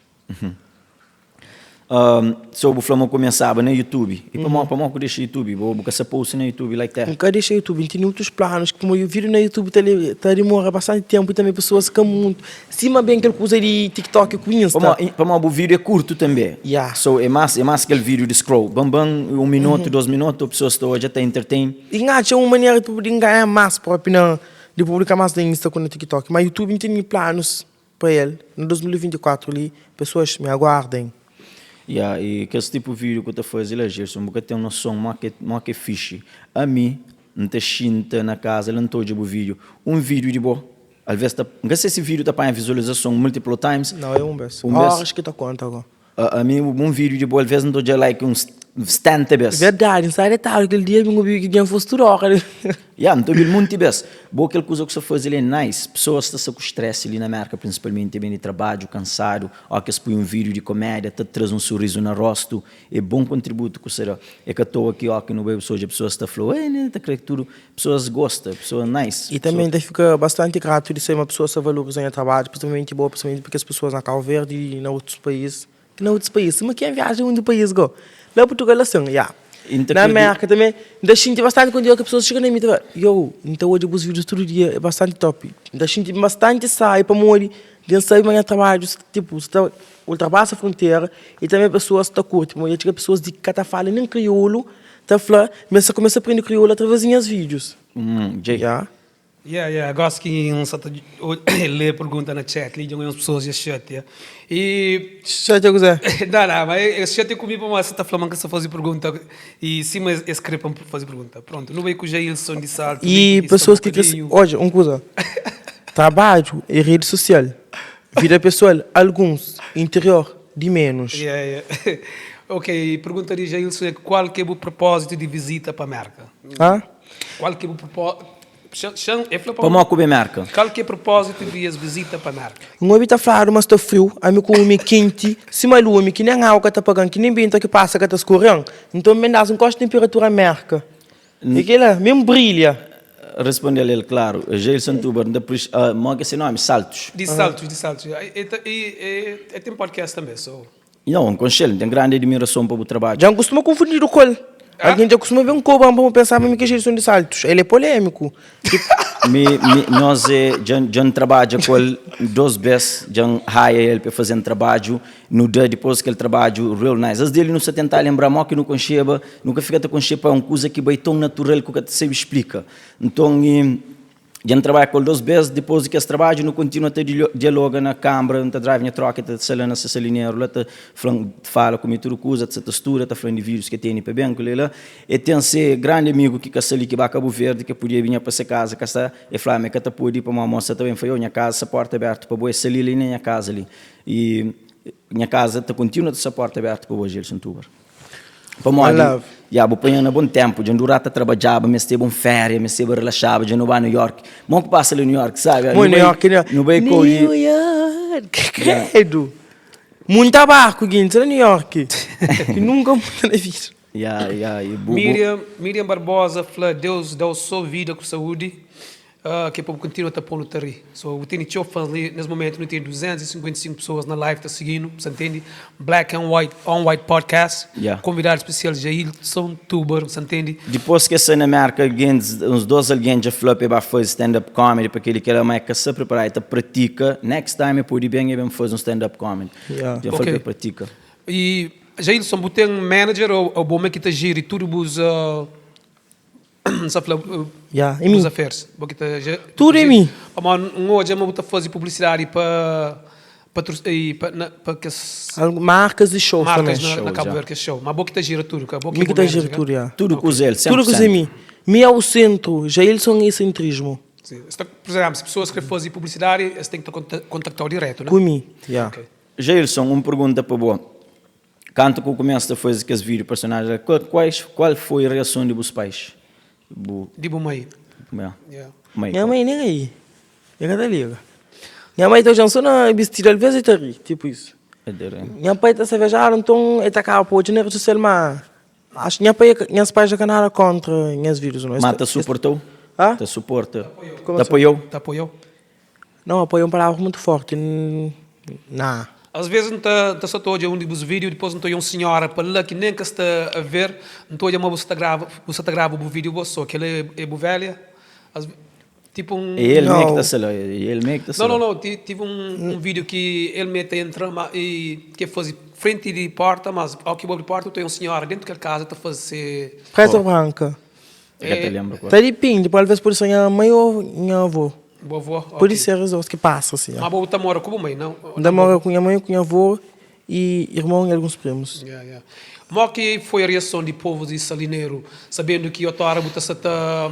C: So bu fla ma kumesaba na youtube e pamodi pamodi ku dexa youtube bo bu ka sa post na youtube like that.
A: N ka dexa youtube n tene otus planos pamodi video na youtube ta ta demora bastante tempo e tambe pessoas ka muntu Sima ben kel kuza di TikTok ku Insta.
C: Pamodi, pamodi bu vídeo é kurtu tanbê.
A: Yeah.
C: So é más, é más kel vídeo di scroll. Ban ban, un minutu, dos minutu, pesoas ta odja, ta entertain.
A: I N atxa un manera di di N ganha más propi na di publika más na Insta ku na TikTok. Ma YouTube N tene planus pa el na 2024 li, pesoas me aguardem.
C: Yeah, i kes tipu vídeo ku ta faze la, Gerson, bu ka ten noson mó ke, mó ke fixi. Ami, N ta xinta na kaza la, N ta odja bu vídeo. Un vídeo di bo. Alvês ta, N ka se si vídeo ta panha vizualizason multiple times.
A: Não, é un bes. Un bes. Horas ki ta konta go.
C: Ami un vídeo di bo alvês N ta odja like uns 70 bes.
A: Verdadi, N sta detadu kel dia mi N obi ki dja N fosi tudu ora.
C: Ya, N ta obi-l munti bes. Bo kel kuza ku sta faze li é nice. Pesoas sta sta ku stress li na Merka prinsipalmenti, ben di trabadju, kansadu, ó ki es pui un vídeo di komédia ta traze un surizu na rostu. É bon kontributu ku sta da. É ka toa ki ó ki nu bai bu sta odja pesoas ta fla, Oi, ta kre tudu. Pessoas gosta, pessoa nice.
A: E também ta fika bastante grato di ser uma pessoa sa valoriza nha trabadju, principalmente bo, principalmente pa kes pessoas na Cabo Verde e na otus país, na otus país, suma ki N viaja mundu país go, la Portugal asin, ya. Na Merka também, N ta xinti bastante kontenti oki pessoas txiga na mi ta fla, yo, N ta odja bus vídeos tudu dia, é bastante top. N ta xinti bastante sabi pamodi di N sabi ma nha trabadju tipo sta ultrapassa frontera e também pessoas ta kurti, pamodi dja txiga pessoas di ka ta fala nen kriolu Ta fla ma el sta kumesa prende kriolu através di nhas vídius.
C: Djei.
A: Ya.
D: Yeah, yeah, gosi ki N sa ta lê pergunta na chat li, dja un pesoas dja xatia. E.
A: Xatia kuzê?
D: Não, não, ma es xatia ku mi pamodi sa ta fla ma N ka sa faze pergunta e sima es kre pa N faze pergunta. Prontu, nu bai ku Jailson di Salto
A: li
D: ki
A: E
D: sta un
A: pesoas ki kre.
D: bokadinhu.
A: Odja, un kuza, trabadju é redi sosial, vida pesoal, alguns, interior, di ménus.
D: Yeah, yeah. Ok, pergunta di Jailson é kual ki é bu propósitu di vizita pa Merka?
A: Hã?
D: Kual ki é bu propó-, Xan, el fla pa
C: Pamó ku ben Merka?
D: Kal ki é propósitu di es vizita pa Merka?
A: N obi ta fladu ma sta friu, ami ku umi kenti sima lumi, ki nen agu ka ta paga-m, ki nen benta ki pasa ka ta skorre-m. Nton, ben das, N gosta di temperatura Merka. E kela, mesmu brilha.
C: Respondel el klaru, Jailson Tubar, N ta pris, mo ke se nomi? Saltus.
D: Di Saltus, di Saltus. E ta, e, e ten podcast tanbe, so.
C: Nau, N konxe-l, N ten grandi admirason pa bu trabadju.
A: Dja N kustuma konfundidu ku el. Algen dja kustuma ben koba-m pa N pensaba mi ke Jailson di Saltus. El é polémiku.
C: Mi, mi, nos é, dja, dja N trabadja ku el dos bes, dja N hire el pa el faze-m trabadju. Nu da dipôs kel trabadju real nice. As dele nu sa tentá lenbrá mó ki nu konxeba, nu ka fika ta konxe pa un kuza ki bai ton natural ku ka ta sabe splika. Nton i dja N trabadja ku el dos bes, dipôs di kes trabadju nu kontinua ta dialoga na kanbra, N ta drive nha troka, el ta sta la na se salineru la ta fla-m, fala ku mi tudu kuza, ta sa ta studa, ta fla-m di vídius ki el tene pa ben, kila la. El ten se grandi amigu ki ka sta li ki ba Kabu Verdi, ki podia binha pa se kaza, ka sta, el fla ma el ka ta pode pamodi mo sa ta ben. N fla, yo, nha kaza sta porta abertu pa bo, el sta li li na nha kaza li. E nha casa ta continua ta sta porta abertu pa bo Gilson Tubar. Pamodi ya bu panha na bon tempu, dja ndura ta trabadjaba, mesteba un féria, mesteba relaxaba, dja nu ba New York. Mo ku pasa li New York, sabi?
A: Mo New York,
C: nu bai ku
A: New York, credo. Munta barku ginti na New York. Ki nunka muda na vida.
C: Ya, ya, e bu, bu.
D: Miriam, Miriam Barbosa fla Deus dau so vida ku saúdi ke pa bu kontinua ta ponu ta ri. So bu tene txeu fãs li nes momentu nu tene 255 pessoas na live ta siginu, sa ntende? Black and White on White Podcast,
C: Yeah.
D: konvidadu spesial Jailson Tuber, sa ntende?
C: Dipôs ki es sai na Mérka, algens, uns dôs algen dja fla pa e ba faze stand-up comedy pa kel-li kel-la, ma e ka sa priparadu, e ta pratika. Next time e pode ben e ben faze un stand-up comedy.
A: Yeah.
C: Dja fla
D: Ok.
C: pa e pratika.
D: E Jailson, bu ten manager ou ou bo me ki ta jiri tudu bus N sa fla
A: Ya, é mi.
D: bus affairs. Bo ki ta
A: Tudu é mi.
D: Pamodi N odja ma bu ta faze publisidadi pa patru i pa na pa kes
A: Algu markas di shows
D: markas
A: também.
D: na na
C: Shows,
D: Cabo
C: ya.
D: Verde, kes show. Ma bo ki ta jira tudu, ka? Bo ki
A: Mi
D: é
A: ki
D: bu
A: ta
D: manager,
A: jira
D: ka?
A: tudu, ya.
C: Tudu kuza el,
A: Tudu kuza é
C: 100%.
A: mi. Mi é o sentru. Jailson é sentrismu.
D: Sim. Sta, por exemplo, se pessoas kre faze publisidadi, es ten ki ta konta kontaktau diretu, ne?
A: Ku mi, ya.
D: Ok.
C: Jailson, un pergunta pa bo. Kantu ku kumesa ta faze kes vídiu personajen la, kua, kuais, kual foi reason di bus pais? Bu.
D: Di bu mai.
C: Yeah.
D: Yeah.
C: Mai.
A: Nha mai nen aí. E ka ta liga. Nha mai ta odja-m so na bistidu, alvês e ta ri, tipu isu. Nha pai ta sa viajadu, nton e ta kaba pa odja na redi sosial, ma axu nha pai, nhas pais dja ka nada kontra nhas vídius no.
C: Ma ta suporta-u?
A: Ha?
C: Ta suporta?
A: Como
C: Ta
A: assim?
C: apoia-u?
D: Ta apoia-u?
A: Não, apoia é um palavra muito forte. Nah.
D: Às vezes N ta, N ta sa ta odja un di bus vídiu, dipôs N ta odja un sinhora pa la ki nen ka sta a ver, N ta odja ma bu sta grava, bu sta ta grava bu vídiu bo sô. Kel-la é, é bu velha? Às, tipo un.
C: É el mê ki
A: Não.
C: ta sta la, é el mê ki ta sta
D: Não,
C: la.
D: não, não, ti, tive un, un vídiu ki el mê ta entra ma, i ki el faze frenti di porta, mas ó ki bu abri porta bu ta odja un sinhora dentu kel kaza ta faze se.
A: Preta ou branca?
C: El ka ta lenbra kor.
A: Ta dipende, pode alvês pode ser nha mãe ou nha avô.
D: Bu avô? Ok.
A: Pode ser as duas que passa assim.
D: Ma bo bu ta mora ku bu mãe, não?
A: N ta mora ku nha mãe, ku nha avô e irmon e alguns primos.
D: Yeah, yeah. Mo ki foi a reason di povu di Salineru sabendu ki otora bu ta sa ta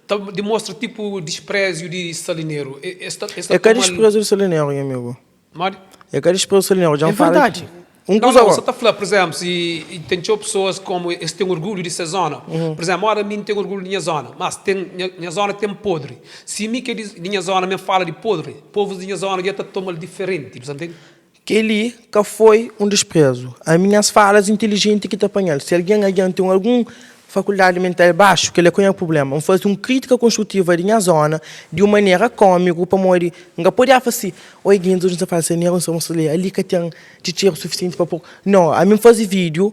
D: ta dimostra tipu dispreziu di Salineru? Es ta es ta
A: É ka
D: toma-l
A: disprezu di Salineru, nha amigu.
D: Modi?
A: É ka disprezu Salineru, dja
C: É
A: N fala
C: verdadi.
A: Un
D: Não,
A: kuza
D: não,
A: agora.
D: sa ta fla, por exemplo, si ten txeu pessoas como es ten orgulho di ses zona. Por exemplo, ora mi N ten orgulho di nha zona, mas ten nha, nha zona ten podri. Si mi ki é di, di nha zona mi N fala di podri, povus di nha zona dja ta toma-l diferenti, bu sa ntende?
A: Kel-li ka foi un disprezu. Ami nhas falas intilijenti ki ta panha-l. Si algen algen ten algun fakuldadi mental baxu, kel-la ka nha prubléma. N faze un krítika konstrutiva di nha zóna di un manera kómiku pamodi N ka pode fla si, Oi gentis, oji N sta fala saneru, N sta mostra li, ali ka ten txitxeru sufisienti pa pô. Nau, ami N faze vídiu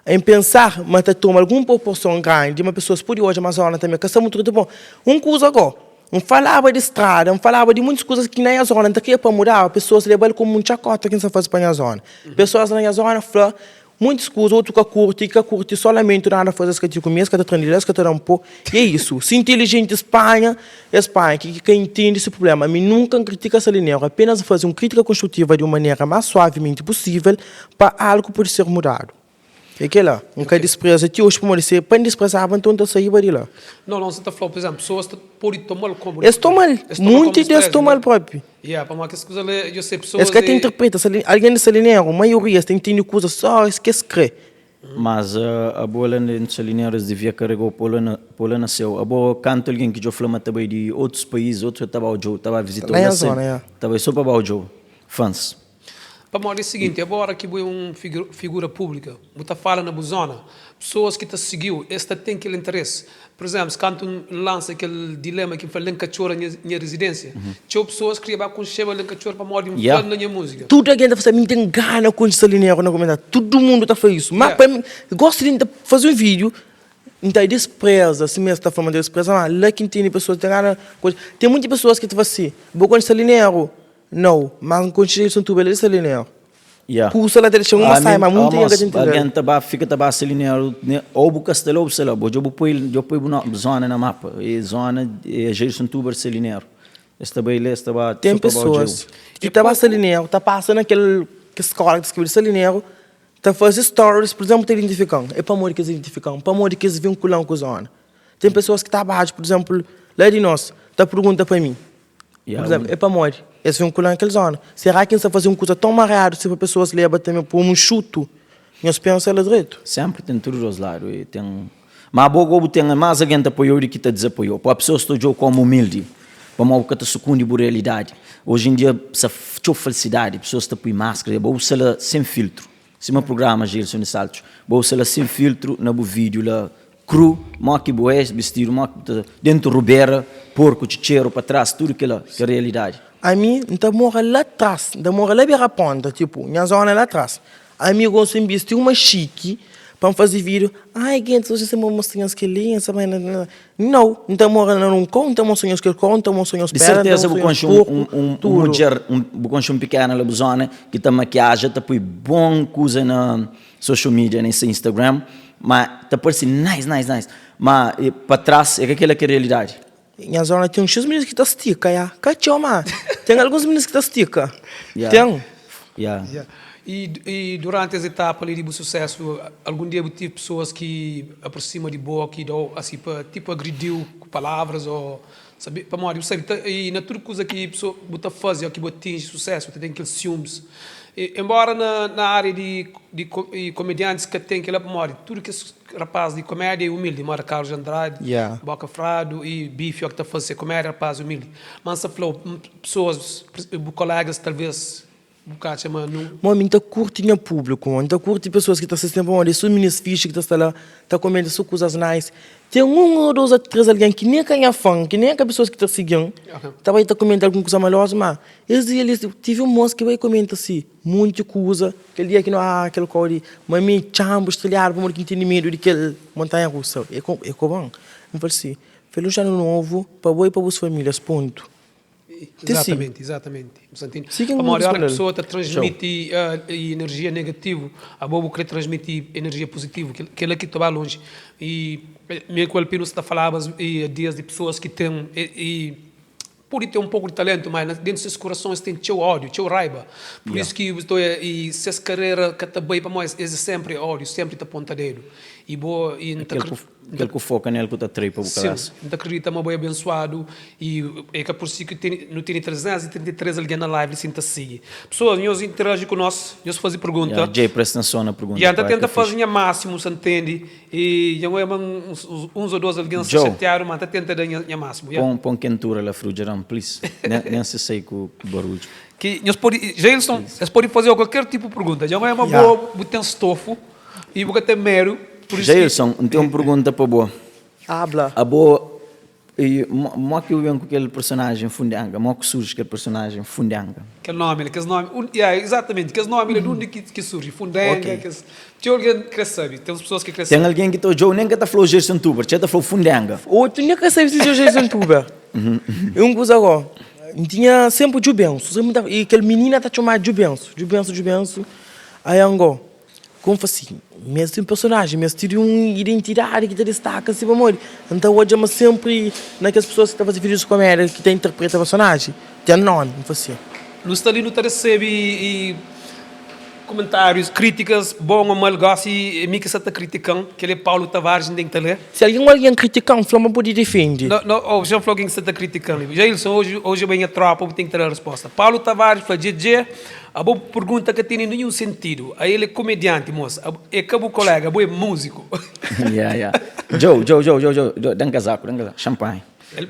A: en pensar ma ta toma algun proporson grandi ma pesoas pode odja ma zóna tanbe ka sta mutu dretu. Bon, un kuza gó, N falaba di strada, N falaba di muntis kuzas ki na nha zóna N ta kria pa mudaba, pesoas leba-l komu un txakóta ki N sta faze pa nha zóna. Pesoas na nha zóna fla Muitus kuza, otu ka kurti, ka kurti solamenti nada faze es ka ti kume, es ka ta tra nila, es ka ta da-m po. E é isu. Si intelijenti spanha, es panha. Ki ka intende se prublema. Ami nunka N kritika Salineru, apenas N faze un kritika konstrutiva di un manera más suavimenti pusível pa algu pode ser mudadu. É kela. N ka dispreza ti oji pamodi se pa N disprezaba nton N ta saíba di la.
D: Não, não, sa ta fla, por exemplo, pessoas ta pode toma-l como
A: Es toma-l.
D: Es toma-l como
A: Munti des
D: desprezo,
A: toma-l
D: né?
A: propi.
D: Yeah, pamodi kes kuza li, yo sei pessoas
A: Es ka ta
D: é.
A: interpreta, sali, algen di Salineru, maioria es ta intende kuza só es ki es kre.
C: Mas abo la dentu Salineru es devia karegau po la na po la na seu. Abo kantu algen ki djo fla ma ta bai di otus país, otus ta ba odjou, ta ba vizitou
A: La
C: la
A: nha
C: sen,
A: zona, ya.
C: ta bai so pa ba odjou fans.
D: Pamodi é siginti, abo ora ki bu é un figura públika, bu ta fala na bu zona, pesoas ki ta sigiu, es ta ten kel interesi. Pur izénplu, si kantu N lansa kel dilema ki N fla Len Katxor na nha rezidénsia, txeu pesoas kria ba konxeba Len Katxor pamodi N fla-l na nha múzika.
A: Tudu algen ta fla si, mi N ten gana konxe Salineru na komentáriu. Tudu mundu ta fla isu. Má pa mi, gosi di N ta faze un vídiu, N ta dispreza, sima es ta fla ma N ta dispreza, má la ki N tene pesoas ki ten gana konxe. Ten monti pesoas ki ta fla si, Bo konxe Salineru? Nau, mas N konxe Jailson Tuba, el é di Salineru.
C: Yeah.
A: Kusa la ta dexa uma sai, ma munti
C: Amos,
A: ka ta entendel.
C: Algen ta ba, fika ta ba Salineru, ne, ou bu ka sta la ou bu sta la. Bo dja bu poi, dja poi bu no, zona na mapa. E zona é Jailson Tuba di Salineru. Es ta bai la, es ta ba
A: Ten
C: so pa ba odja-u.
A: pesoas ki ta ba Salineru, ta pasa na kel ki skola ki ta skrebe di Salineru, ta faze stories, pur izénplu, ta identifika-m. É pamodi ki es identifika-m? Pamodi ki es vinkula-m ku zona. Ten pesoas ki ta badja, pur izénplu, la di nos, ta pergunta pa mi. Pur izénplu, é pamodi es vinkulan kel zóna. Será ki N sta faze un kuza ton mariadu si pa pesoas leba ta mi pô-m un xutu? Nhos pensa la dretu.
C: Sénpri ten tudu dos ladu e ten Ma abo go bu ten más algen ta apoiau di ki ta dezapoiau. Pamodi pesoas ta odjau komu umildi, pamodi bu ka ta sukundi bu realidadi. Oji en dia sta txeu falsidadi, pesoas ta pui maskra, abo bu sta la sen filtru. Sima prugrama Gilson di Saltos, bo usa la sen filtru na bu vídiu la kru, mo ki bo é bistidu, mo ki bu ta dentu rubera, porku, txitxeru pa tras, tudu kila ki é realidadi.
A: Ami N ta mora la tras, N ta mora la bera ponta, tipu nha zona é la tras. Ami gosi N bisti uma xiki pa N faze vídiu, ai gentis oji N sta mostra nhos kel-li, N sta bai na na. Nau, N ta mora na un kau, N ta mostra nhos kel kau, N ta mostra nhos
C: Di
A: pedra, N ta
C: serteza bu
A: mostra nhos
C: konxe un,
A: porku,
C: un, un, un
A: tudu.
C: mudjer, un, bu konxe un pikena la bu zona ki ta makiaja, ta poi bon kuza na social media, na se Instagram, ma ta parse nice, nice, nice, ma pa tras é ka kila ki é realidadi.
A: Nha zona ten uns minis ki ta stika, ya. Ka txeu, ma ten alguns minis ki ta stika.
C: Ya.
A: Ten.
C: Ya.
D: Ya. I, i duranti es etapa li di bu susésu, algun dia bu tive pesoas ki aprosima di bo, ki da-u asi pa tipu agridiu ku palavras ô sabe? Pamodi bu sabe ta i na tudu kuza ki pesoa bu ta faze ô ki bu atinji susésu ta ten kel siumis. I enbóra na na ária di di komediantis ka ten kel-la pamodi tudu kes Rapaz di komédia e umildi moda Carlos de Andrade,
A: Yeah.
D: Boka Fradu e Bifi o ki ta faze se komédia rapaz umildi. Ma N sta fla-u, pesoas, bu kolégas talvês bu ka atxa ma nu.
A: Mo mi N ta kurti nha públiku mo, N ta kurti pesoas ki ta sisti-m pamodi é so minis fixi ki ta sta la ta komenta so kuzas nice. Ten un ô dos ô três algen ki nen ka nha fan, ki nen ka pesoas ki ta sigi-m, ta bai ta komenta algun kuza malozu ma es dia li tive un mos ki bai komenta si. Munti kuza, kel dia ki no ah kel kau di ma mi txanbu estreliadu pamodi ki N tene medu di kel montanha rusa e ko e koban N fala si, feliz anu novu pa bo i pa bus familias pontu Te si.
D: Exatamente, exatamente.
A: Si ki N
D: Pamodi ora ki
A: respondel.
D: pessoa ta transmiti energia negativu, abo bu kre transmiti energia positivu, kel-la ki ta ba lonji. I mi ku Alpino sta falaba dias di pessoas ki ten i Pode ten un poku di talentu, ma dentu ses kurason es ten txeu ódiu, txeu raiba. Pur isu ki bu ta oia i ses karera ka ta bai pamodi es é senpri ódiu, senpri ta ponta dedu. I bo i N ta
C: Kel ku kel ku foka nel ku ta trai pa bu kabesa.
D: Sin, N ta kridita ma bo é abensuadu i é ka pur si ki tene nu tene 333 algen na live li sin ta sigi. Pesoas, nhos interaji ku nos, nhos faze pergunta.
C: Ya, Jay, presta atenson na pergunta.
D: Ya, N ta
C: Kual é
D: tenta
C: ki é
D: faze
C: fixi?
D: nha másimu, sa ntende. I dja N oia ma uns ô dos algen sta
C: Joe.
D: xatiadu, ma N ta tenta da nha másimu. Ya.
C: Pon pon kentura la frudjeran, please. Nen nen si sai ku ku barudju.
D: Ki nhos pode, Jailson, es pode faze-u kualker tipu pergunta. Dja N oia ma
A: Ya.
D: bo bu ten stofu i bu ka ten medu, pur isu ki.
C: Jailson, N ten un pergunta pa bo.
A: Abla.
C: Abo E mo ki bu ben ku kel personajen Fundanga? Mo ki surji kel personajen Fundanga?
D: Kel nomi la, kes nomi, un, ya, exatamente, kes nomi la di undi ki, ki surji? Fundanga,
C: Ok.
D: kes, txeu algen kre sabe, ten uns pesoas ki kre
C: Ten
D: sabe.
C: algen ki ta odja-u nen ka ta fla-u Gerson Tuber, txeu ta fla-u Fundanga.
A: Otu nen ka sabe si dja Gerson Tuber. E un kuza go, N tinha senpri Djubensu, senpri N ta, e kel minina ta txomadu Djubensu, Djubensu, Djubensu, ai ango. Como fla si, meste un personajen, meste di un identidadi ki ta distaka si pamodi N ta odja ma senpri na kes pesoas ki ta faze videos di komédia ki ta interpreta personajen ten nomi, N fla si.
D: Nu sta li nu ta resebe kumentárius, krítikas, bon ô mal, gósi é mi ki sa ta kritika-m, kel é Paulo Tavares, N ten ki ta lé.
A: Si algen algen kritika-m, fla ma N pode difende.
D: No, no, oh, xa-m fla algen ki sa ta kritika-m li. Jailson, oji, oji bai nha trópa, bu ten ki ta da respósta. Paulo Tavares fla, Djedje, Abo bu pergunta ka tene ninhun sentidu. A el é komedianti mos. Abo é ka bu kolega, abo é músiku.
C: Yeah, yeah. Djo, djo, djo, djo, djo, djo, dan kazaku, dan kazaku. Champanhe.
D: El.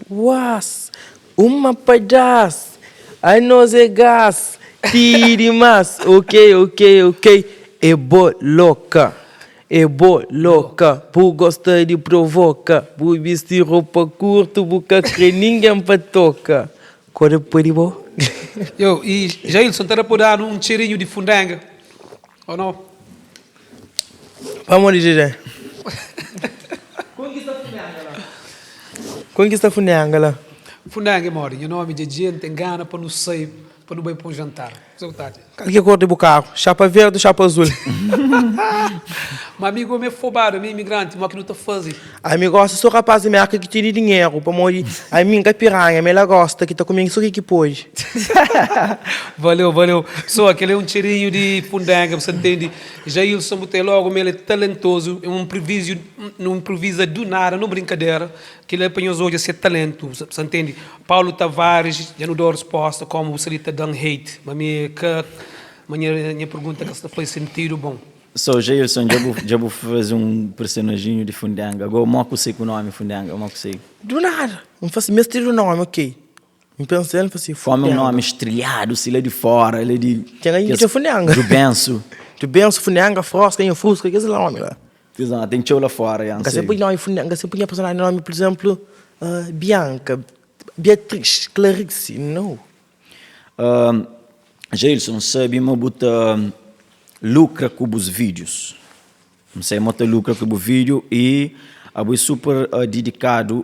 A: Uás, uma padás, anos é gás, ti dimás, ok, ok, ok, é bo loka, é bo loka, bu gosta di provoka, bu bisti ropa kurtu, bu ka kre ningen pa toka, Kore poi di bo.
D: Yo, e Jailson ta da pa danu un txerinhu di fundenga ou no?
A: Pamodi Djedje? Kon ki sta fundenga la? Kon ki sta fundenga la?
D: Fundenga é modi? Nha nomi Djedje, N ten gana pa nu sai pa nu bai pa un jantar. Kuzê ku ta atxa?
A: Kal ki é kor di bu karu? Xapa verdi ou xapa azul?
D: Ma ami gomi é fobadu, ami é imigranti, mo ki nu ta faze?
A: Ami gosta so rapaz di merka ki tene dinheru, pamodi ami N ka piranha, ma ela gosta ki ta kume so ke ki pode.
D: Valeu, valeu. Pessoa, kel é un txerinhu di fundenga, bu sa ntende? Jailson, bu ta logu ma el é talentozu, é un improvizu, un improvisa du nada, nun brinkadera. Kel é pa nhos odja se talentu, bu sa ntende? Paulo Tavares dja nu dau resposta komu bu sta li ta dan hate ma mi ka ma nha nha pergunta ka sta faz sentidu bon.
C: So Jailson dja bu dja bu faze un personajinhu di Fundenga go mo ku sai ku nomi Fundenga mo ku sai.
A: Do nada N fla si meste di nomi ok N pensa el N fla si
C: Kome un
A: Fundenga.
C: nomi strilhadu si la di fora la di
A: Ten algen ki
C: kes
A: txeu Fundenga.
C: Jubensu.
A: Tu bensu Fundenga, Froska, nha Fruska, kes la nomi la.
C: Tizan, ten txeu la fora, ya,
A: N ka sen pui nomi Fundenga, n ka sen pui nha personajen nomi, pur izemplu, Bianca, Beatriz, Clarice, no.
C: Jailson, N sabi ma bu ta lukra ku bus vídius. N sai ma ta lukra ku bu vídiu i abo é super didikadu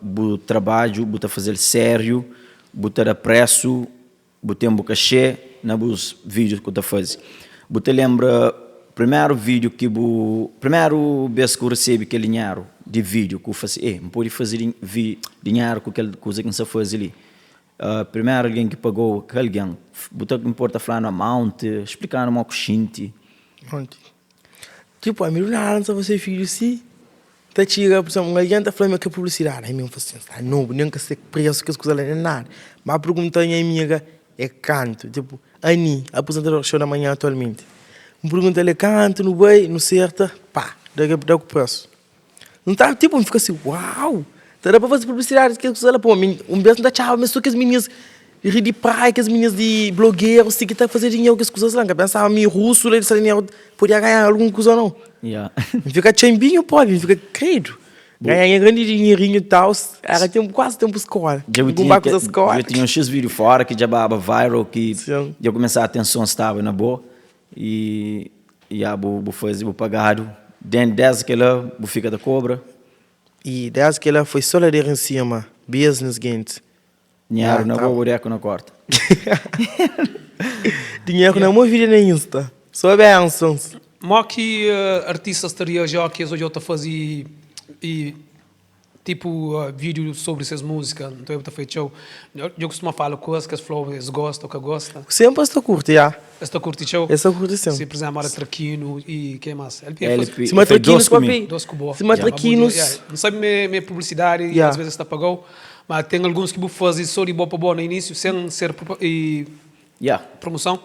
C: bu trabadju, bu ta faze-l sériu, bu ta da présu. Bu ten bu kaxê na bus vídius ku ta faze. Bu ta lenbra primeru vídiu ki bu, primeru bês ki bu resebe kel dinheru di vídiu ku bu fla si, Ê, N pode faze dinheru ku kel kuza ki N sta faze li. Primeru algen ki paga-u, ki algen? Bu ta inporta fla-nu amount, splika-nu mó ku xinti.
A: Monti. Tipo, ami do nada N sta fase vídiu si, ta txiga, pur izénplu, un algen ta fla-m ma ke publisidadi, ami N fla si, sta nobu, nen ka se presu kes kuza la, nen nada. Ma pergunta nha amiga é kantu, tipo, Ani, aprizentadora di xou da manhã atualmenti, N pergunta-l é kantu, nu bai, nu serta, pá, da ku presu. N ta, tipo, N fika si, uau! Ta da pa faze publisidadi di kes kuza la. Pô, mi, un bes N ta atxaba ma é so kes minis ri di praia, kes minis di blogerus si ki ta faze dinheru ku kes kuzas la. N ka pensaba mi rusu la di Salineru podia ganha algun kuza nau. N fika txenbinhu propi, N fika kredu. Ganha nha grandi dinherinhu tau, era tenpu, kuazi tenpu skola.
C: Dja bu
A: N
C: tinha
A: ba kuza skola.
C: Dja tinha uns xis vídiu fora ki dja baba viral ki dja kumesa atenson staba na bo. I ya bu bu faze bu pagadu den des kela bu fika ta kobra.
A: I des kela foi so ladera em sima business gentis.
C: Dinheru na bo bodeku na korta.
A: Dinheru na mo vida na insta so bensons.
D: Mo ki artistas ta reaji ó ki es odja-u ta faze i Tipo vídeo sobre ses música, nton eu ta fai txeu. Dja kustuma fala ku es, kes fla-u es gosta ou ka gosta?
A: Sempre es ta curti, ya.
D: Es ta curti txeu?
A: Es ta curti sim.
D: Si, por exemplo, ora Traquino e quem mais?
C: LP, LP, Sima Traquinos
A: papi. Dos ku bo. Sima Traquinos.
D: N sabe ma é publicidade e às vezes es ta paga-u, ma ten alguns ki bu faze só di bo pa bo na início, sem ser promoção.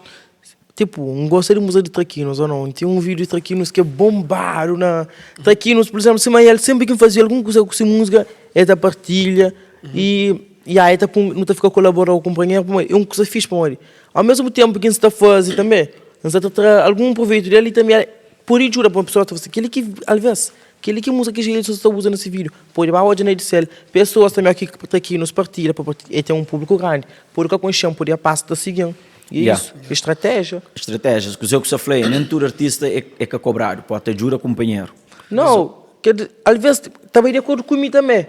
A: Tipo, N gosta di múzika di Traquinos ou não, tinha um vídeo di Traquinos ki é bombadu na Traquinos, por exemplo, sima el, sempre ki N fazia algun kuza ku se múzika, el ta partilha e ya, el ta pun, nu ta fika kolabora ku kunpanheru pamodi é un kuza fixi pamodi ao mesmu tempu ki N sta faze tanbe, N sta ta tra algun proveitu del e tanbe pode djuda pa un pesoa ta fla si, kel-li ki alves, kel-li ki múzika ki Jailson sta uza na se vídeo, pode ba odja na di sel, pesoas tanbe ki Traquinos partilha pa el ten un públiku grandi, pode ka konxe-m, pode pasa ta sigi-m. E
C: Yeah.
A: isso, estratégia.
C: Estratégias, kuzê ku sa fla é nem tudu artista é, é ka kobradu, pode ta djuda kunpanheru.
A: Não, quer dizer, às vezes ta bai de acordo ku mi também.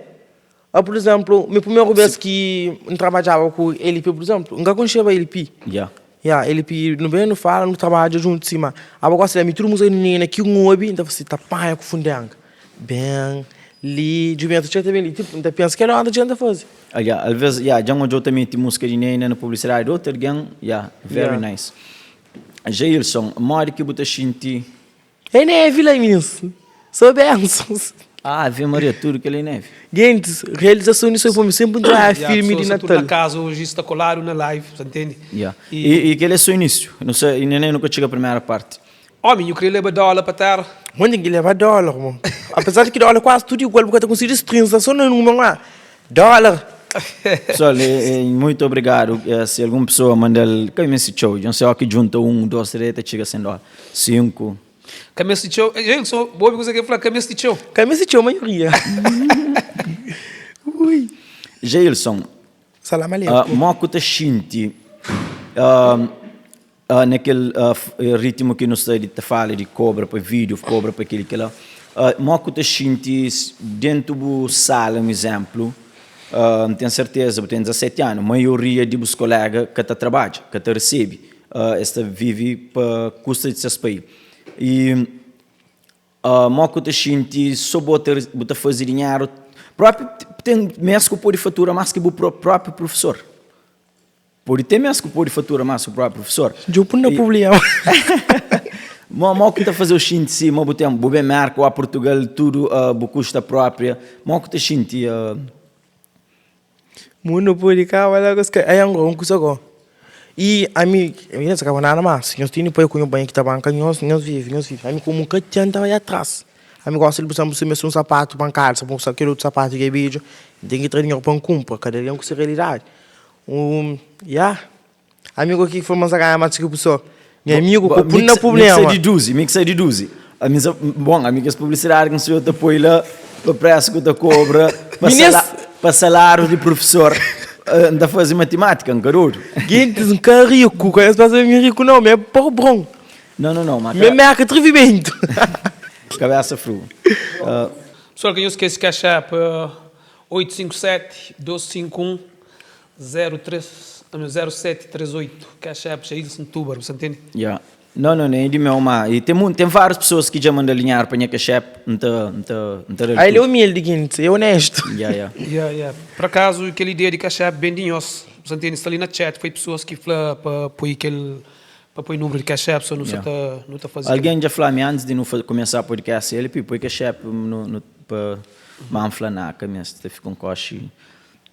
A: Ah, por exemplo, mi primeiro vez que N trabadjaba ku LP, por exemplo, N ka konxeba LP.
C: Yeah.
A: Yeah, LP, nu ben, nu fala, nu trabadja junto sima. Aba gosi la, mi tudu música di Nina ki N obi, N ta fla si, ta panha ku fundenga. Ben li, djubi, N ta txega ta ben li, tipo, N ta pensa, kel óra dja N ta faze.
C: Ah ya, alvês ya, dja N odja-u ta mete múzika di Neyna na publisidadi di otu algen, ya, very nice. Jailson, modi ki bu ta xinti?
A: É neve la minins, só bensons.
C: Ave Maria, tudu kel-li é neve?
A: Gentis, realizason di sonhu pa mi senpri N ta odja filmi di
D: Natal. Tudu na kaza oji sta koladu na live, sa ntende?
C: Ya, i kel-li é só inísiu, nu sa, inda nen nu ka txiga primera parti.
D: Omi, nhu kre leba dóla pa téra?
A: Mon ten ki leba dólar, mon. Apesar di ki dólar kuazi tudu igual, bu ka ta konsigi distrinsa so na númeru, ma dólar.
C: Pessoal, muito obrigado. Se algum pessoa manda-l, ka meste txeu, dja N sei óki djunta 1, 2, 3, ta txiga 100 dólar. 5.
D: Ka meste txeu. Jailson, bo obi kuza ki el fla, ka meste txeu.
A: Ka meste txeu, maioria. Ui.
C: Jailson,
A: Salam aleikum.
C: Mó ku ta xinti Na kel ritmu ki nu sta di ta fala di kobra pa vídeo, kobra pa kel i kela, mo ku ta xinti dentu bu sala, un izénplu, N ten serteza bu ten 17 anu, maioria di bus kolega ka ta trabadja, ka ta resebe, es ta vive pa kusta di ses pai. I mo ku ta xinti so bo ta bu ta faze dinheru própi, ten mês ku pode fatura más ki bu própi profesor. Pode ten mes ku pode fatura mas ku propi profesor.
A: Djo pun na problema.
C: Mo mo ku ta fazeu xinti si mo bu ten bu ben Merka ou a Portugal tudu bu kusta propria mo ku ta xinti.
A: Mundu pode kaba la ku ai ango un kusa go i ami ami ka kaba nada mas nhos tene pai ku nho mãe ki ta banka nhos nhos vive nhos vive ami komu ka ten ta bai atras ami gosta di pur izenplu si meste un sapatu pa n kalsa pa n kel otu sapatu ki é bedju n ten ki tra dinheru pa n kunpra kada algen ku se realidadi. Um, ya. Amigo ki foi mas ganha mas ki pessoa. Nha amigu, ko pun na
C: Mi ki
A: problema.
C: sa deduzi, mi ki sa deduzi. Ami sa, bon, ami kes publisidadi ki nsa ta poi la pa presu ku ta kobra, pa
A: Minis-
C: sala, pa saláriu di profesor, N ta fazi matimátika, N ka dodu.
A: Gentis, N ka riku, ka es pensa mi riku nau, mi é pobron.
C: Não, não, não, ma
A: Mi é merka atrivimentu.
C: kabesa fru.
D: Pessoal, ka nhos skese Cash App 857 251 03 0738 Cash App Jailson Tubar, bu sa ntende?
C: Ya. Não, não, nem di meu, ma e tem muito, tem várias pessoas que já mandam alinhar para minha Cash App, não tá, não tá, não tá
A: Ah, ele é humilde, Guinte, é honesto.
C: Ya, ya.
D: Ya, ya. Por acaso, kel ideia di Cash App ben di nhos, bu sa ntende? Sta li na chat, foi pessoas ki fla pa poi kel pa poi número di Cash App, so nu sa ta nu ta faze kel.
C: Alguém já fla-me antes de nu começar podcast, ele poi Cash App no, no, pa, ma N fla na, ka meste, ta fika um coxi.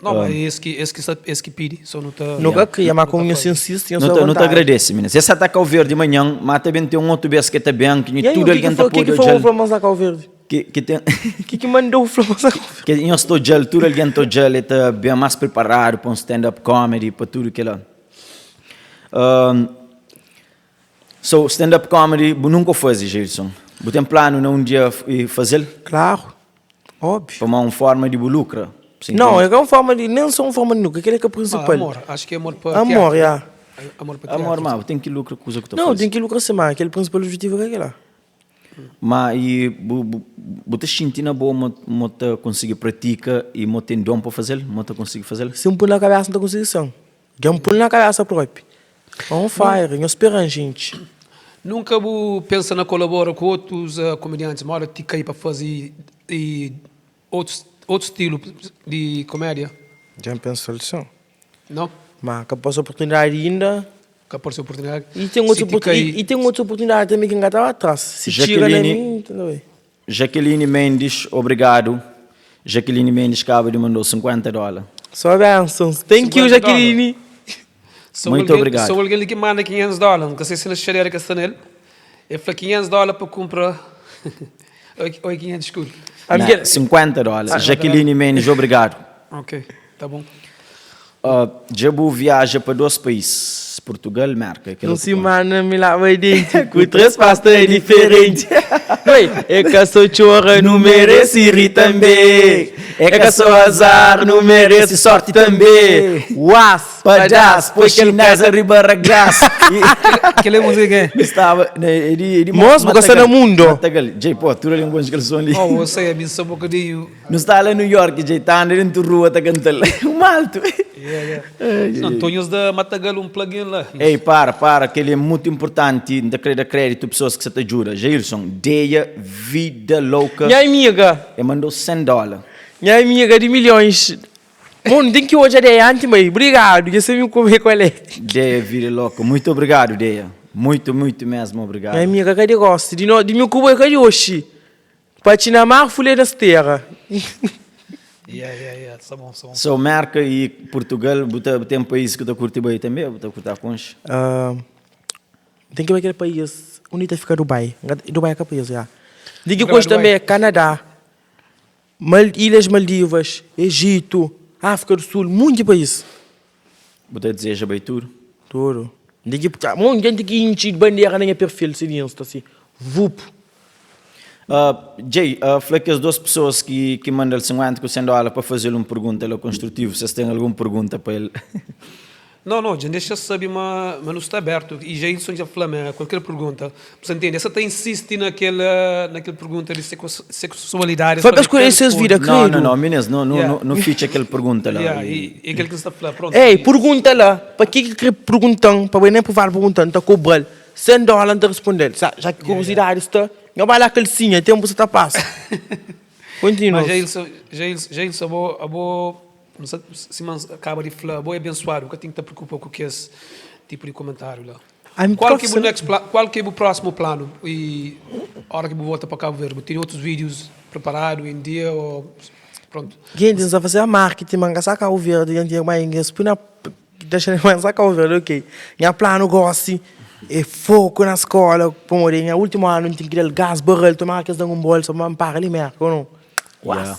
D: Não, mas es ki, es ki sta, es ki pidi, so nu ta.
A: Nu ka kria, ma komu nhu insisti, nhu
C: Nu
A: sta
C: ta, nu ta
A: vontadi.
C: agradese, minis. Es sa ta Kau Verdi manhan, ma ta ben ten un otu bes ke ta ben, ki
A: E aí,
C: tudu
A: o que
C: algen
A: que
C: ta
A: foi, o que
C: pode
A: que foi o
C: odja-l.
A: fla ma sa Kau Verdi?
C: Ki, ki ten,
A: O que que mandou fla ma sa Kau Verdi?
C: ke nhos ta odja-l, tudu algen ta odja-l, e ta ben más preparadu pa un stand-up comedy, pa tudu kila. Um, so, stand-up comedy, bu nunka faze, Jailson? Bu ten planu na un dia faze-l?
A: Klaru, óbviu.
C: Pamodi un forma di bu lukra. Você
A: Não,
C: entende?
A: é ka un forma di, nen só un forma di lukra, kel é ka
D: Ah,
A: prinsipal.
D: amor, acho ki é amor pa
A: Amor,
D: teatro.
A: ya.
D: Amor pa teatro.
C: Amor, ma bu ten ki lukra kuza ku ta
A: Não,
C: faze.
A: ten ki lukra si, ma kel prinsipal objetivu é ka kel-la.
C: Ma i bu, bu, bu ta xinti na bo mo, mo ta konsigi pratika i mo ten don pa faze-l? Mo ta konsigi faze-l?
A: Si N pui na kabesa, N ta konsigi sin. Dja N pui na kabesa propi. On fire, nhos speran gente.
D: Nunka bu pensa na kolabora ku otus komediantis moda ti kai pa fazi otus otu stilu di komédia?
A: Dja N pensa-l sin.
D: Nau?
A: Ma ka pasa oportunidadi inda.
D: Ka parse oportunidadi?
A: I ten otus i ten otus oportunidadi tanbe ki N ka ta ba atras. Si txiga na mi, N ta bai.
C: Jaqueline Mendes, obrigadu. Jaqueline Mendes kaba di mandou 50 dóla.
A: Só bênçãos. Thank you,
D: 50 dóla.
A: Jaqueline.
D: Só
C: Muito
D: algen,
C: obrigadu.
D: só algen li ki manda 500 dóla, N ka sei si na xadera ki sta nel, el fla 500 dóla pa kunpra ou é 500 escudu?
C: Não,
A: Abigail,
C: 50 dóla. Jaqueline Mendes, obrigadu.
D: Ok, tá bom.
C: Dja bu viaja pa 2 país, Portugal, Merka.
A: Num simana mi lava denti ku 3 pasta diferenti. Oi, é ka so txora, nu meresi ri tanbe. É ka so azar, nu meresi sorti tanbe. Uás,
C: Padás, poi chinesa riba ragás.
D: Kel é múzika ke?
C: Mi staba, é di, é di
A: Mos, bu ka sta na mundo.
C: Matagal. Djei, pô, tudu algen konxe kel son li.
D: Oh, eu sei, mi sta bokadinhu.
C: Nu sta la New York, djei ta anda dentu rua ta kanta-l. Um altu.
D: Yeah, yeah. Não, António da Matagal um plug-in lá.
C: Ei, para, para, kel-li é mutu inportanti. N ta kre da kreditu pesoas ki sa ta djuda. Jailson, Deia Vida Louka.
A: Nha amiga.
C: E mandou 100 dóla.
A: Nha amiga di milhões. Mano, tem ki odja Deia anti mai. Obrigado, dja sabe como é qual é.
C: Deia Vida Louka, muito obrigado, Deia. Muito, muito mesmo obrigado.
A: Nha amiga ka di gosi, di no, di mi ku bo é ka di oxi. Pa txi na mar, fulha na stera.
D: Yeah, yeah, yeah. Sa bom, sa bom.
C: So, Merka e Portugal, bu ta ten país ki ta kurti bai tanbe? Bu ta kurta konxe?
A: Uh, ten ki bai kel país, undi ta fika Dubai? Dubai é ka país, ya. Di ki konxe tanbe Kanadá, Mal, Ilhas Maldivas, Ejitu, Áfrika do Sul, munti país.
C: Bu ta dizeja bai tudu?
A: Tudu. Di ki, monti jenti ki intxi bandera na nha perfil si di Insta si, vup.
C: Uh, Jay, uh, fla kes dos pessoas ki, ki manda-l 50 ku 100 dólar pa faze-l un pergunta la konstrutivu, se es ten algun pergunta pa el.
D: Não, não, dja dexa sabe ma, ma nu sta abertu e Jailson dja fla ma kualker pergunta, bu sa ntende, esa ta insisti na kel, na kel pergunta di sexualidadi,
A: Fla pa es escolher ses vida,
C: Não,
A: credo.
C: não, não, minis, nu, nu,
D: Yeah.
C: nu, nu fitxa kel pergunta la.
D: Yeah, e, e kel ki N sta fla, prontu.
A: Ei, pergunta la, pa ki ki kre perguntan, pa bai nen privadu perguntan, N ta kobral 100 dólar N ta respondel, sa, já ki kuriosidadi sta, nho bai la kalsinha, tempu sa ta pasa. Continua.
D: Mas Jailson, Jailson, Jailson, abo, abo N sa, sima N kaba di fla, bo é abensuadu, bu ka ten ki ta preokupa ku kes tipu di komentáriu la.
A: I'm
D: Kual ki é bu
A: professor.
D: next pla, kual ki é bu prósimu planu i ora ki bu volta pa Kabu Verdi? Bu tene otus vídius preparadu em dia ô prontu?
A: Gente, N sa fazeba marketing, ma N ka sa Kabu Verdi, N tinha mai inglês, pui na dexa ma N sa Kabu Verdi, ok. Nha planu gosi é foku na skola, pamodi nha últimu anu N ten ki da-l gas, barral, tomara ki es da-m un bolsa pa N para li Merka, ô nau?
C: Yeah.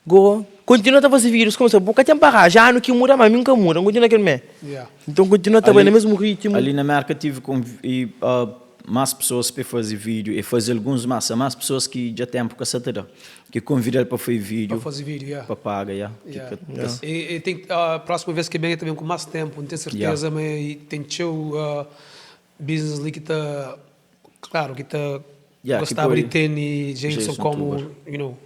A: Go. Kontinua ta faze vídius koma se bu ka ten paraji anu ki muda ma mi nka muda n kontinua kel mé nton kontinua ta bai na mesmu ritmu.
C: Ali na Merka tive mas pessoas pa e faze vídiu e faze alguns mas sa mas pessoas ki dja tempu ka sa ta da ki konvidal pa faze vídiu pa paga ya ki ka ta
D: E ten próxima vez ki ben e ta ben ku mas tempu n ten serteza ma ten txeu business li ki ta Klaru ki ta gostaba di tene Jailson komu, you know,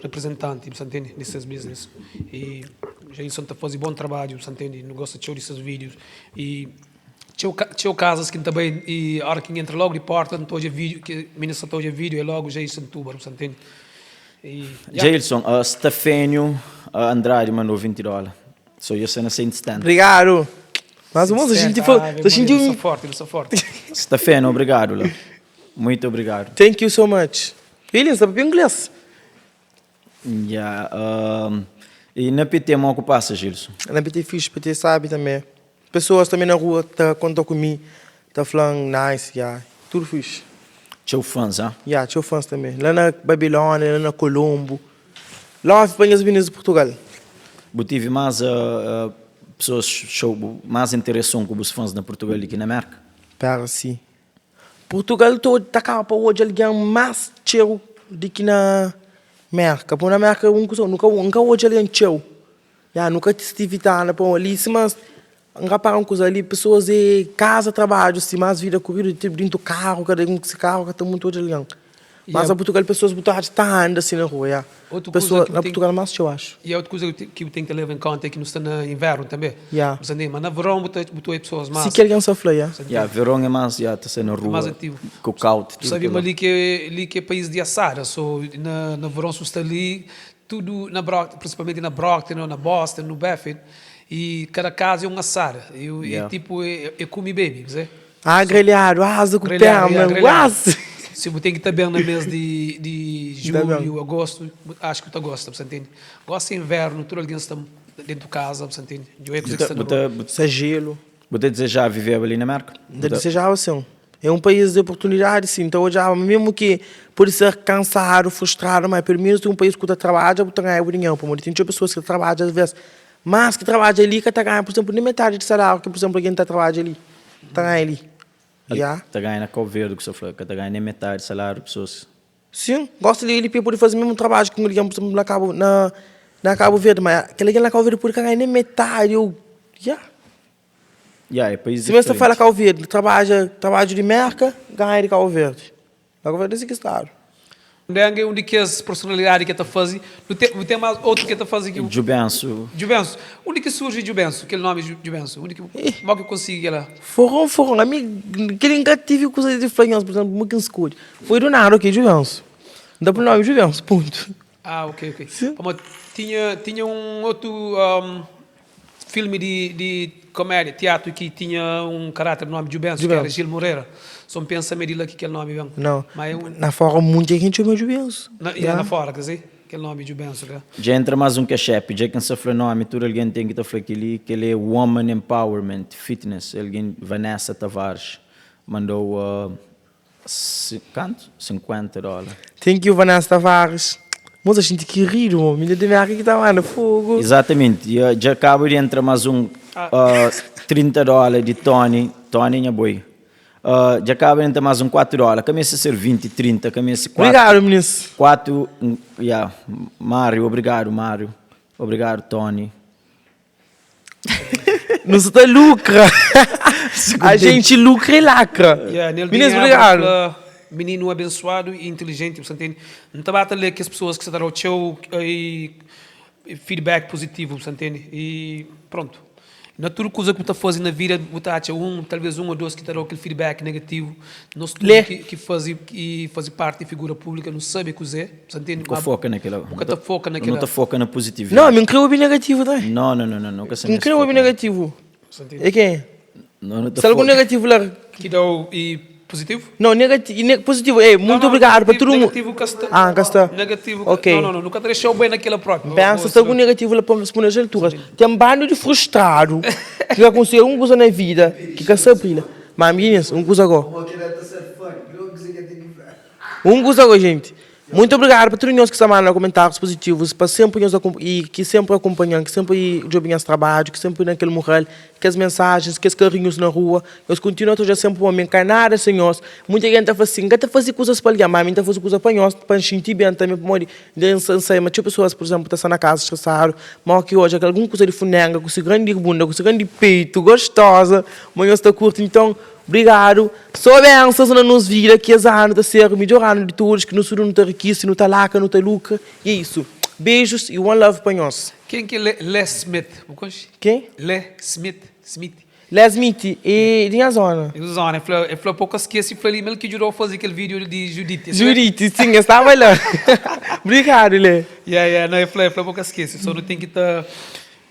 D: reprezentanti, bu sa ntende, di ses business. I Jailson ta faze bon trabadju, bu sa ntende, nu gosta txeu di ses vídius. I txeu txeu kazas ki N ta bai i ora ki N entra logu di porta N ta odja vídiu, ki minus sa ta odja vídiu é logu Jailson Tubar, bu sa ntende. I ya.
C: Jailson, Stafénio Andrade mandou 20 dóla. So yo sta na 170.
A: Obrigado. Mas moça, a gente foi, a gente
D: um forte, eu sou forte.
C: Stefano, obrigado lá. Muito obrigado.
A: Thank you so much. Ele sabe inglês.
C: Yeah, um, e na PT mo que passa, Gilson?
A: Na PT fixe, PT sabe também. Pessoas também na rua tá conta comigo, tá falando nice, yeah. Tudo fixe.
C: Txeu fãs, ah?
A: Yeah, txeu fãs também. Lá na Babilônia, lá na Colombo. Love pa nhas minis di Portugal.
C: Bu tive más pessoas show bu más interason ku bus fãs na Portugal di ki na Merka?
A: Pera si. Portugal ta ta kaba pa odja algen más txeu di ki na Merka. Po na Merka un kusa nu ka N ka odja algen txeu. Ya nu ka stive ta anda pa ali sima N rapara un kuza ali pesoas é kaza trabadju si mas vida kuridu tipo dintu karu kada un ku si karu ka ta mutu odja algen mas na Portugal pesoas bu ta odja ta anda si na rua ya pesoas na Portugal mas txeu axu.
D: Ya otu kuza ki bu ten ki leva en konta é ki nu sta na invernu tanbe
A: ya
D: bu sta ntende ma na veron bu ta bu ta odja pesoas mas
A: si ki algen sa fla ya.
C: Ya veron é mas ya ta sai na rua
D: mas ativu
C: cookout
D: tudu sabi ma li ki li ki é país di asada so na na veron si bu sta li Tudu na Brockton, prinsipalmenti na Brockton ô na Boston, nu Bedford, i kada kaza é un asada. I é tipu é kume i bebe, kuzê?
A: Ah, grelhadu, asa ku perna, quase!
D: Si bu ten ki ta ben na mês di di julhu, agostu, axu ki bu ta gosta, bu sta ntende? Gosi é invernu, tudu algen sta dentu kaza, bu sta ntende? Djobe kuzê ki sta na rua.
A: Sa jelu.
C: Bu ta dizejaba viveba li na Merka?
A: N ta dizejaba sin. É un país di oportunidadi, sin. N ta odjaba ma mésmu ki pode ser kansadu, frustradu, má pelu ménus ten un país ku ta trabadja, bu ta ganha bu dinheru. Pamodi ten txeu pesoas ki ta trabadja alvês, más ki trabadja li ka ta ganha, pur izénplu, nen metadi di saláriu ki, pur izénplu, algen ta trabadja li, ta ganha li. Ya.
C: Ta ganha na Kabu Verdi, ku sta fla, ka ta ganha nen metadi di saláriu di pesoas.
A: Sin, gosi li LP pode faze mesmu trabadju ki un algen, pur izénplu, na Kabu na na Kabu Verdi, má kel algen na Kabu Verdi pode ka ganha nen metadi ô, ya.
C: Ya, é país
A: Sima es ta
C: diferenti.
A: fala Kabu Verdi, trabadja trabadju di Merka, ganha di Kabu Verdi. Kabu Verdi é si ki stadu.
D: Dengue é un di kes personalidadi ki el ta faze. Nu ten, bu ten más otu ki el ta faze ki.
C: Djubensu.
D: Djubensu. Undi ki surji Djubensu, kel nomi Djubensu? Undi ki, mó ki konsigi kel-la?
A: Foron, foron. Ami, kel-li N ka tive kuza di fla nhos, pur izénplu, mo ki N skodje. Foi do nada, ok, Djubensu. N da pur nomi Djubensu, pontu.
D: Ah, ok, ok. Pamodi tinha, tinha un otu filmi di, di komédia, tiatu ki tinha un karáter di nomi Djubensu, ki éra Gil Moreira. So N pensa ma é di la ki kel nomi ben.
A: Nau, na fóra munti algen txoma Djubensu.
D: Na, ya, na fóra, ka si? Kel nomi Djubensu ka.
C: Dja entra más un kexepe, dja ki N sa fla nomi, tudu algen ten ki ta fla kel-li, kel-li é Woman Empowerment Fitness, algen, Vanessa Tavares, mandou Kantu? 50 dólar.
A: Thank you Vanessa Tavares. Moça, gente querido, mo. Menina de Merca que tá manda fogo.
C: Exatamente. E, dja acaba de entra mais um 30 dólar de Tony. Tony nha boi. Dja acaba de entra mais um 4 dólar. Ka meste ser 20, 30, ka meste 4.
A: Obrigado, meninos.
C: 4, yeah. Mário, obrigado, Mário. Obrigado, Tony.
A: Nu sa ta lucra. A gente lucra e lacra.
D: Yeah, Nel
A: Meninas,
D: Dinheiro
A: obrigado.
D: fla, Menino abençoado e inteligente, bu sa ntende? N ta ba ta lê kes pessoas ki sa ta da-u txeu e feedback positivo, bu sa ntende? E pronto. Na tudu kuza ki bu ta faze na vida, bu ta atxa un, talvez un ô dôs ki ta da-u kel feedback negativu. Nos tudu
A: Lê.
D: ki, ki faze ki faze parti di figura públika, nu sabe kuzê. Bu sa ntende?
C: Ka foka na kila.
D: Bu ka ta foka na
C: Nu
D: kila.
C: ta foka na positividadi.
A: Não, mi N kre obi negativu tanbe.
C: Não, não, não, não, não ka sa
A: N
C: meste
A: kre obi
C: foka.
A: negativu.
D: Bu
A: É ke?
C: Não, nu ta
A: Se algun
C: foka.
A: negativu la.
D: Ki da-u e positivu?
A: Não, negati ne positivu. Ei,
D: Não,
A: muntu
D: não,
A: obrigadu pa
D: negativu,
A: tudu mu.
D: negativu ka sta.
A: Ah, ka sta.
D: Negativu ka.
A: Ok.
D: Não, não, não, nu ka ta dexa-u bai na kila propi.
A: N pensa se algun negativu la pa-m responde nas alturas. Ten bandu di frustradu ki ka konsigi algun kuza na vida, ki ka sabe la. Ma, mininas, un kuza go. Un kuza go, jenti. Muito obrigado pa tudu nhos ki sta manda komentárius pozitivus pa senpri nhos i ki senpri akonpanha-m, ki senpri djobe nhas trabadju, ki senpri na kel mural, kes mensajens, kes karinhus na rua. Nhos kontinua ta odja senpri pa mi, N ka nada sen nhos. Munti algen ta fla sin, N ka ta faze kuzas pa algen, má mi N ta faze kuza pa nhos, pa N xinti ben tanbe, pamodi N sabe ma txeu pesoas, pur izénplu, ta sta na kaza stresadu, má óki odja kel algun kuza di funenga ku se grandi bunda, ku se grandi peitu, gostoza, ma nhos ta kurti. Nton, Obrigadu. Só bensas na nos vida ki es anu ta ser midjor anu di todos ki nos tudu nu ta rikisi, nu ta laka, nu ta lukra e é isu. Beijos e one love pa nhos.
D: Ken ki é Les Smith? Bu konxe?
A: Ken?
D: Les Smith, Smith.
A: Les Smith é di nha zona.
D: Di bu zona. El fla, el fla pa bu ka skese, fla li ma el ki djudau faze kel video di Judite.
A: Judite, sim, el staba la. Obrigadu, Le.
D: Ya, ya, no, el fla, el fla pa bu ka skese. So nu ten ki ta.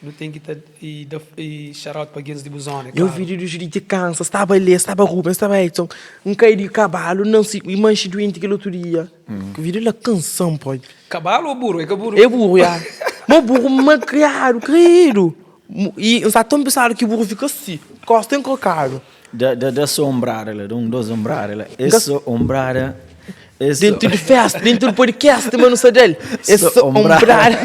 D: Nu ten ki ta e da e shout out pa gentis di bu zona, é
A: Nha
D: klaru.
A: vídeo di Judite kansa, staba Lê, staba Ruben, staba Edson, N kai di kabalu, N nansi i manxi duenti kel otu dia. Ki vídeo la kansa-m propi.
D: Kabalu ou buru? É ka buru?
A: É buru, ya. Ma buru malkriadu, kredu. I N sta ton pisadu ki buru fika si, kosta enkrokadu.
C: Da da da so ombrada la, da un dos ombrada la. É so ombrada, é so.
A: Dentu di festa, dentu di podcast ma nu sa da-l. É so ombrada.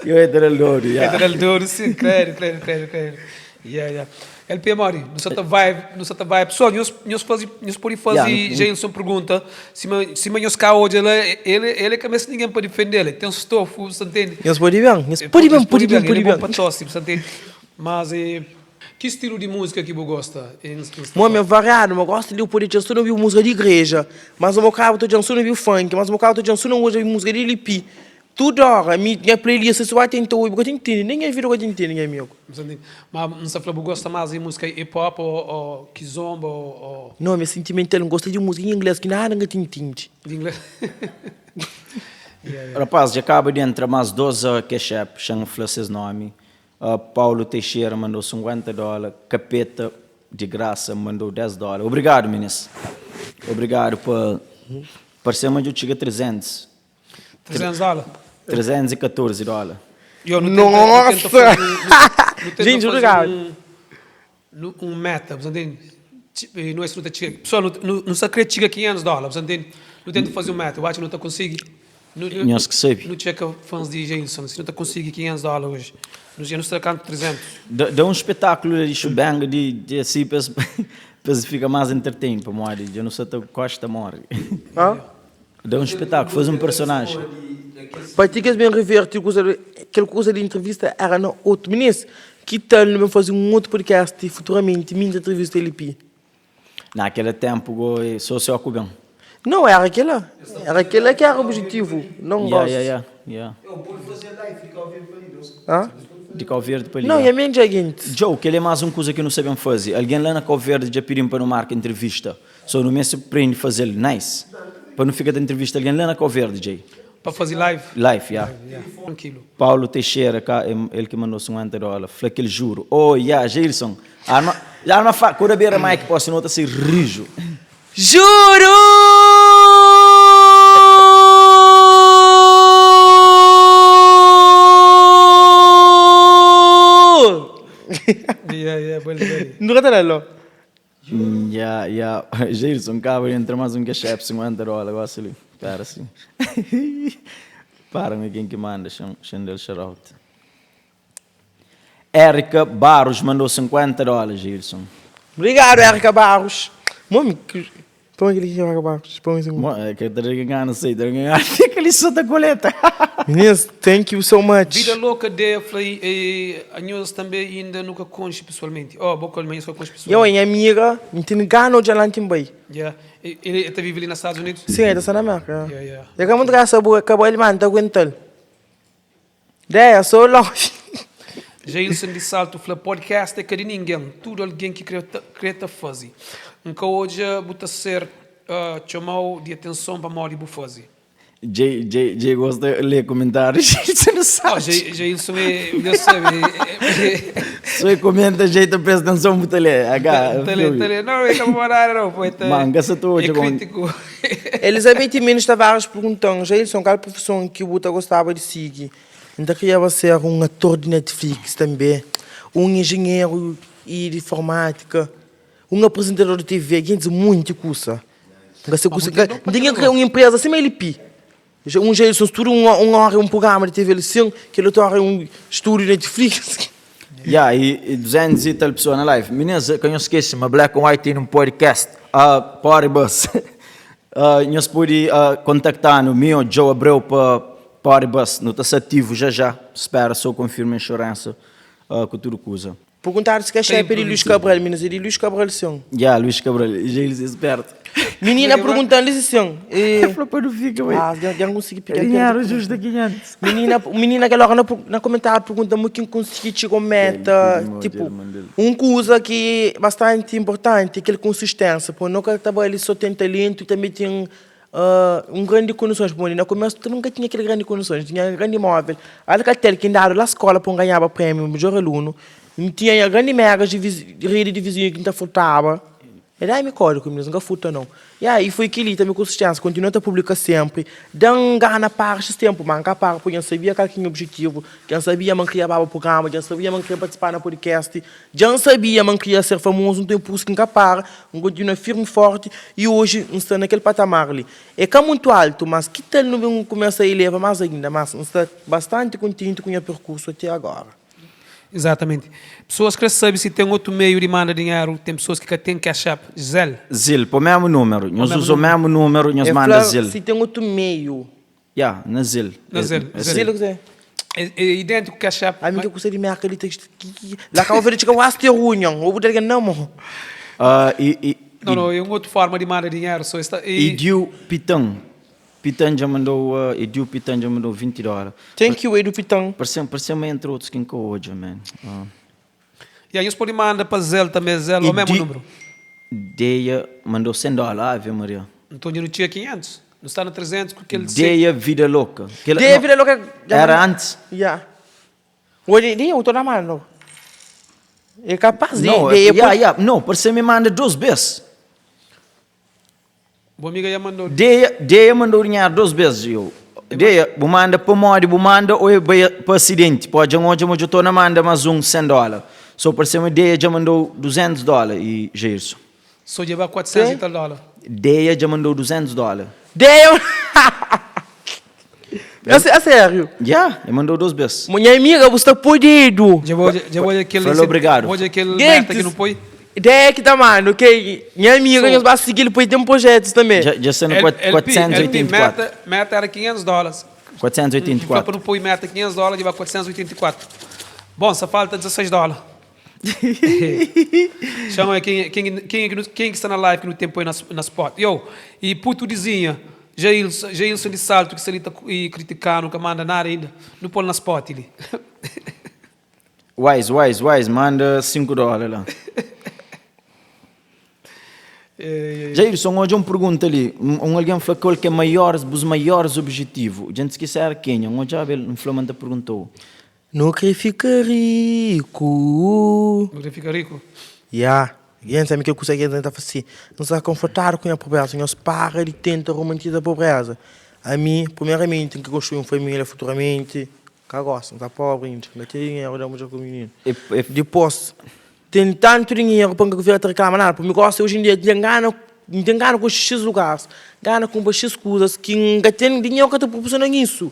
C: Yo é ta da-l dodu, ya.
D: É ta da-l dodu, sim, kredu, kredu, kredu, kredu. Ya, ya. LP Mori, nu sa ta vibe, nu sa ta vibe. Pessoal, nhos, nhos faze, nhos pode faze Jailson pergunta. Sima, sima nhos ka odja la, el, el é ka meste ninguém pa difende-l. El ten stofo, bu sa ntende?
A: Nhos pode ben, nhos pode ben, pode ben, pode
D: El é
A: ben.
D: bon pa tosi, bu sa ntende? Mas e. Ki stilu di múzika ki bu gosta?
A: Mo mi é variadu, ma gosta di pode dja sô na obi múzika di igreja, mas un bokadu ta dja sô na obi funk, mas un bokadu ta dja sô na obi múzika di LP. Tudu óra mi nha playlist si ba tenta obi bu ka ta intende, nen nha vida bu ka ta intende nha amigu.
D: Ma N sta fla bu gosta más di múzika hip hop ô kizomba ô.
A: Não, mi é sentimental, N gosta di múzika em inglês ki nada N ka ta intende.
D: Di inglês?
C: Rapaz, dja kaba di entra más 2 cash app, xa N fla ses nomi. Paulo Teixeira mandou 50 dóla, Capeta de Graça mandou 10 dóla. Obrigado, minis. Obrigado pa parse ma dja txiga 300.
D: 300 dóla?
C: 314 dóla.
D: Yo, nu tenta, nu tenta
A: Nossa!
D: faze un, nu tenta
A: Gente,
D: faze
A: obrigado.
D: un, nu, un meta, bu sa ntende? Nu es nu ta txiga, pessoal, nu, nu, nu sa kre txiga 500 dóla, bu sa ntende? Nu tenta faze un meta, bu atxa nu ta konsigi?
C: Nhos ki sabe.
D: Nu txeka fãs di Jailson si nu ta konsigi 500 dóla oji. Nu dja nu sta kantu 300.
C: Da un spetákulu la di Xubenga di di asi pa es pa es fika más entertain pamodi dja nu sa ta kosta ta móre. Da un spetákulu, faze un personajen.
A: Pa ti ki es ben reverte kuza kel kuza di entrevista éra na otu. Minis, ki tal nu ben faze un otu podcast futuramenti mi N ta entrevista LP?
C: Na kela tempu go e so só ku ben.
A: Não, era kela. Era kela ki era objetivu. Não
C: Yeah,
A: gosto.
C: yeah, yeah, yeah.
A: Hã?
C: Di Cabo Verde pa li.
A: Não, nha mente dja gente.
C: Djou, kel é más un kuza ki nu sa ben faze. Algen la na Cabo Verde dja pidi-m pa nu marka entrevista. So nu meste prende faze-l nice. Pa nu fika ta entrevista algen la na Cabo Verde, djei.
D: Pa faze live?
C: Live, yeah.
D: Tranquilo.
C: Paulo Teixeira, ka, el ki mandou 50 dólar, fla kel juro. Oh, yeah, Jailson. Arma, arma fa, kura bera mic pó, senão ta ser rijo.
A: Juro!
D: Yeah, yeah, bali, bali.
A: Nu ka ta da lo.
C: Ya, ya, Jailson, kaba di entra más un cash app 50 dólar gosi li. Pera si. Para mi ken ki manda, xan da-l shout out. Erika Barros mandou 50 dólar, Jailson.
A: Obrigado, Erika Barros. Mami, Põe aquele aqui, Erika Barros. Põe esse.
C: Mo, é que tá ganhando, sei, tá ganhando. Fica ali só da coleta.
A: Meninas, thank you so much.
D: Vida louca de fla e anhos tambe inda nu ka konxe pesoalmenti. Oh, bo kol ma nhos ka konxe
A: Yo,
D: pesoalmenti.
A: nha amiga, N ten gana odja la N ten bai.
D: Yeah. E, ele ta vive li na Estados Unidos?
A: Sim, el ta sta na Merka.
D: Yeah, yeah.
A: El ka mutu graça bu ka bai ma N ta aguental. Deia, so longe.
D: Jailson di Salto fla podcast é ka di ningen, tudu algen ki kre ta fazi. N ka odja bu ta ser txomau di atenson pamodi bu fazi.
C: Djei djei djei gosta lê comentários Jailson di Salto.
D: Oh, Jailson é, Deus sabe.
C: Só é comenta djei ta presta atenção bu ta lê. H,
D: Ta lê, ta lê. Não, é ka pa nada não, pô, é ta.
C: Manga sa ta odja
D: É crítico.
A: Elizabeth Mendes Tavares pergunta-m, Jailson, kal profison ki bu ta gostaba di sigi? N ta kriaba ser un ator di Netflix tanbe, un enjenheru i di informátika, un aprizentador di TV, gentis, munti kusa. N ka sa kusa, N tinha kria un enpreza sima LP. Un Jailson tudu un ora é un prugrama di TV li sin, kel otu ora é un stúdiu di Netflix.
C: Ya, i 200 i tal pesoa na live. Minis, ka nhos skese ma Black and White tene un podcast, Pori Bus. Nhos pode kontakta-nu, mi ô Joe Abreu pa Pori Bus. Nu ta sta ativu já já. Spera so konfirma inxuransa ku tudu kuza.
A: Perguntadu si ka xefe di Luís Cabral, minus é di Luís Cabral sim.
C: Ya, Luís Cabral, já eles esperto.
A: Menina perguntando lhe sim.
C: E... Fla pa nu fica, ué.
A: Ah, já não consegui pegar.
C: Dinheiro justo 500.
A: Menina, menina aquela hora na, na comentário pergunta-me quem consegui chegar meta, tipo, um coisa que é bastante importante, aquela consistência, pô, nunca tava ali só tem talento e também tem Un grandi kondisons pamodi na kumesu tu nunka tinha kel grandi kondisons, tinha grandi imóvel, Alcatel ki N dadu la skola pa N ganhaba prémiu midjor alunu, N tinha nha grandi megas di redi di vizinhu ki N ta furtaba, e da-mi kódigu minus, N ka furta nau. Ya, i foi kel-li tanbe konsistênsia, kontinua ta publika sénpri, da-m gana para xis ténpu, má N ka para pabia N sabia kal ki nha objetivu, dja N sabia ma N kria baba prugrama, dja N sabia ma N kria partisipa na podcast, Dja N sabia ma N kria ser famozu, nton é pur isu ki N ka para, N kontinua firmi forti i oji N sta na kel patamar li. É ka mutu altu, mas ki tal nu ben kumesa eleva más ainda? Mas N sta bastanti kontenti ku nha perkursu até agora.
D: Exatamente. Pessoas kre sabe si ten otu meiu di manda dinheru, ten pessoas ki ka ten cash app, Zelle.
C: Zil, pa mesmu númeru. Nhos uza o mesmu númeru, nhos
A: El
C: manda
A: fla
C: Zil.
A: si ten otu meiu.
C: Ya, na Zil.
D: Na Zil.
C: É
A: Zil é kuzê?
D: É idêntiku cash app.
A: Ami ki kusa di merka li ta La Cabo Verde txiga kuase ter runion Ô bu ta algen na mo.
C: E e
D: Não, não, é un otu forma di manda dinheru so es ta e.
C: Ediu Pitan Pitan dja mandou Ediu Pitan dja mandou 20 dóla.
A: Thank you Edu Pitan.
C: Parse-m parse-m ma entri otus ki N ka odja man.
D: Ya, nhos pode manda pa Zelle tanbe, Zelle ô mésmu númeru.
C: Deia mandou 100 dóla, Ave Maria.
D: Nton dja nu txiga 500, nu sta na 300 ku kel.
C: Deia Vida Loka.
A: Deia Vida Loka.
C: Era antis?
A: Ya. Oi, Deia, u ta da manda. É kapaz
C: di. No, ya, ya, no, parse mi manda dos bes.
D: Bu amiga ya mandou.
C: Deia, Deia mandou dinheru dos bes, yo. Deia, bu manda pamodi bu manda ou é bai pa acidenti? Pode dja N odja ma dja tô na manda mas um 100 dola. So parse ma Deia dja mandou 200 dola e Jairson.
D: So dja ba 400 e tal dola.
C: Deia dja mandou 200 dola.
A: Deia A sério?
C: Ya, e mandou dos bes.
A: Nha amiga, bu sta podidu.
D: Dja bu odja, dja bu odja kel
C: Fla-l obrigadu.
D: Bu odja kel meta ki nu poi?
A: Ideia ki ta manda, ok? Nha amiga, nhos ba sigi-l, poi ten projetus tanbe.
C: Dja, dja sta na 484.
D: Meta, meta era 500 dólares.
C: 484.
D: Fla pa nu poi meta 500 dólares, dja ba 484. Bom, sa falta 16 dólares. Chama quem, quem, quem, quem que está na live que no tempo aí na, na spot. Yo, e puto dizinha, Jailson, Jailson de Salto que está ali tá, e criticar, nunca manda nada ainda. Não põe na spot ali.
C: Wise, wise, wise, manda 5 dólares lá. Jailson, odja un pergunta li. Un algen fla kal ki é maior, bus maiores objetivu. Dja N skese era kenha. N odjaba el, N fla ma N ta pergunta-u.
A: Nu kre fika riku.
D: Nu kre fika riku.
A: Ya, gentis ami kel kusa ki N ta fase, N sta konfortadu ku nha pobreza, nhos para di tenta romantiza pobreza. Ami, primeramenti, N kre konstrui un familia futuramenti, ka gosi, N sta pobri inda, N ka ten dinheru da mudjer ku mininu. Dipos, ten tantu dinheru pa N ka fika ta reklama nada, pa mi gosi oji en dia, N ten gana, N ten gana konxe xis lugaris, gana kunpra xis kuzas ki N ka ten dinheru ka ta proporsionan isu.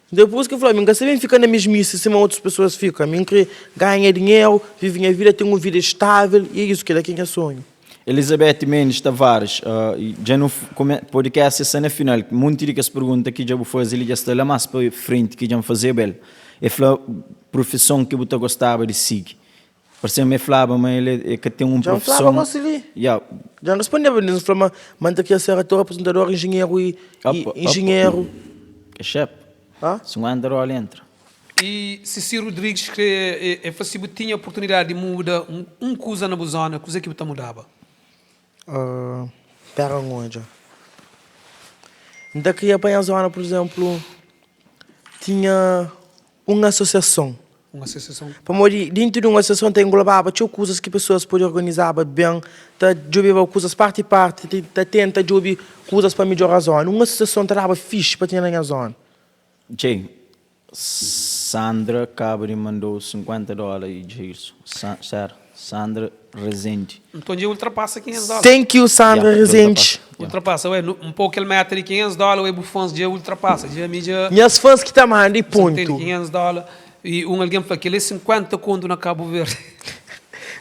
A: Dipôs ki el fla, Mi N ka sabe fika na mesmisi sima otus pesoas fika. Mi N krê ganha dinheru, vive nha vida, ten un vida estável i é isu, kel-la ki é nha sonhu.
C: Elizabeth Mendes Tavares, Dja nu podcast sta na final, munti di kes pergunta ki dja bu faze li dja sta la mas pa frenti ki dja N fazeba el. El fla profison ki bu ta gostaba di sigi. Parse ma el flaba ma el é ka ten un
A: Dja N
C: profison.
A: flaba gósi li.
C: Ya.
A: Dja N respondeba N fla ma ma N ta kria ser ator, apresentador, enjenheru i
C: Opa,
A: enjenheru.
C: Kexep.
A: Hã?
C: 50 dóla entra.
D: I Cici Rodrigues kre e fla si bu tinha oportunidadi di muda un kuza na bu zona kuze ki bu ta mudaba?
A: Pera N odja. N ta kria pa nha zona pur izenplu tinha un asosiason.
D: Un asosiason.
A: Pamodi dintu di un asosiason ta englobaba txeu kuzas ki pesoas pode organizaba ben, ta djobeba kuzas parti parti, ta tenta djobe kuzas pa midjora zona. Un asosiason ta daba fixi pa tinha na nha zona.
C: Djei, Sandra kaba di mandou 50 dola i Djailson. Sa, Sandra Rezende.
D: Nton dja ultrapasa 500 dola.
A: Thank you Sandra
C: Ya, dja
A: Rezende.
C: ultrapasa.
D: Ultrapassa, ué, un pouco kel meta di 500 dóla, ué, bu fãs dja ultrapassa, dja mi dja.
A: Nhas fãs ki ta manda e
D: Você entende?
A: ponto.
D: 500 dóla e un algen fla kel é 50 kontu na Cabo Verde.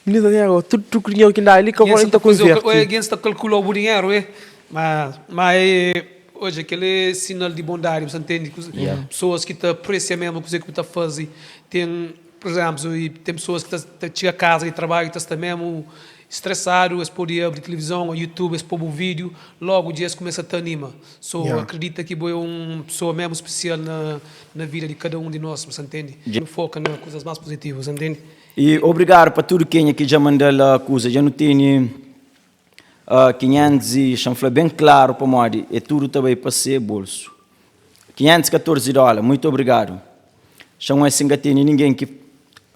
A: Minina tem agora, tudo tudo dinheiro que dá ali que eu
D: Alguém
A: vou
D: sta
A: ta
D: fazer, ué,
A: converte.
D: alguém sta calcula o dinheiro, ué. Mas, mas é, hoje aquele é sinal de bondade, você entende?
C: Yeah.
D: Pessoas que te apreciam mesmo o que você está fazendo. Tem, por exemplo, e tem pessoas que tá, chegam a casa de trabalho e estão mesmo estressado, eles podem abrir televisão ou YouTube, eles põem o vídeo, logo o dia eles começam a te animar. So,
A: Yeah.
D: acredita que você é uma pessoa mesmo especial na vida de cada um de nós, você entende? Foca nas coisas mais positivas, você entende?
C: E obrigado para tudo quem aqui já mandou a coisa. Já não tem 500 e chanfle bem claro para modi. É tudo também para ser bolso. 514 dólares, muito obrigado. Chão é sem tem ninguém que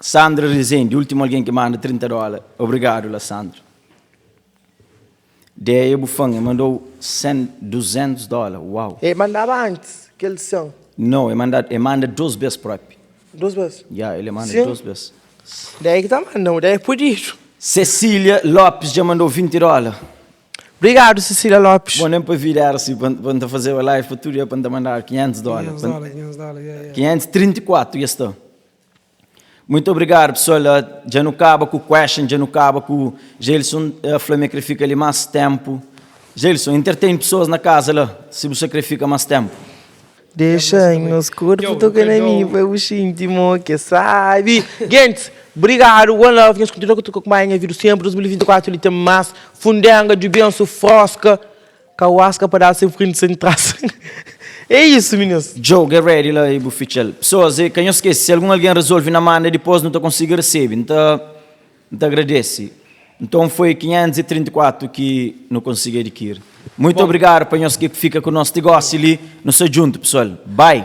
C: Sandra Rezende, último alguém que manda 30 dólares. Obrigado, lá Sandra. Deia Bufang mandou 100, 200 dólares. Uau.
A: E mandava antes, que eles são.
C: Não, ele manda, ele manda duas vezes próprio.
A: Duas vezes.
C: Yeah, ele manda
A: Sim.
C: duas vezes.
A: Daí que tá mandando, daí é pedido.
C: Cecília Lopes já mandou 20 dólares.
A: Obrigado, Cecília Lopes.
C: Bom, nem para vir era assim, para fazer a live para tudo, é para mandar 500 dólares.
D: 500 dólares, 500 dólares, yeah, yeah.
C: 534, já está. Muito obrigado, pessoal. Já não acaba com o question, já não acaba com o Gelson. Flamengo que fica ali mais tempo. Gelson, entretém pessoas na casa lá, se você quer ficar mais tempo.
A: Deixa nos corpos
D: Yo,
A: tocando em mim,
D: eu-
A: foi o íntimo que sabe. Gente, obrigado, one love. Gente, continua com a minha vida sempre. 2024 ele tem mais. Fundenga, de benção, frosca. Cauasca para dar sempre frente sem traço. É isso, meninos.
C: Joe, get ready lá e bufichel. Pessoas, quem eu esquece, se algum alguém resolve na manda, depois não te consigo receber. Então, então agradece. Então foi 534 que não consegui adquirir. Muito obrigado para nós que fica com o nosso negócio ali. Nos junto, pessoal. Bye.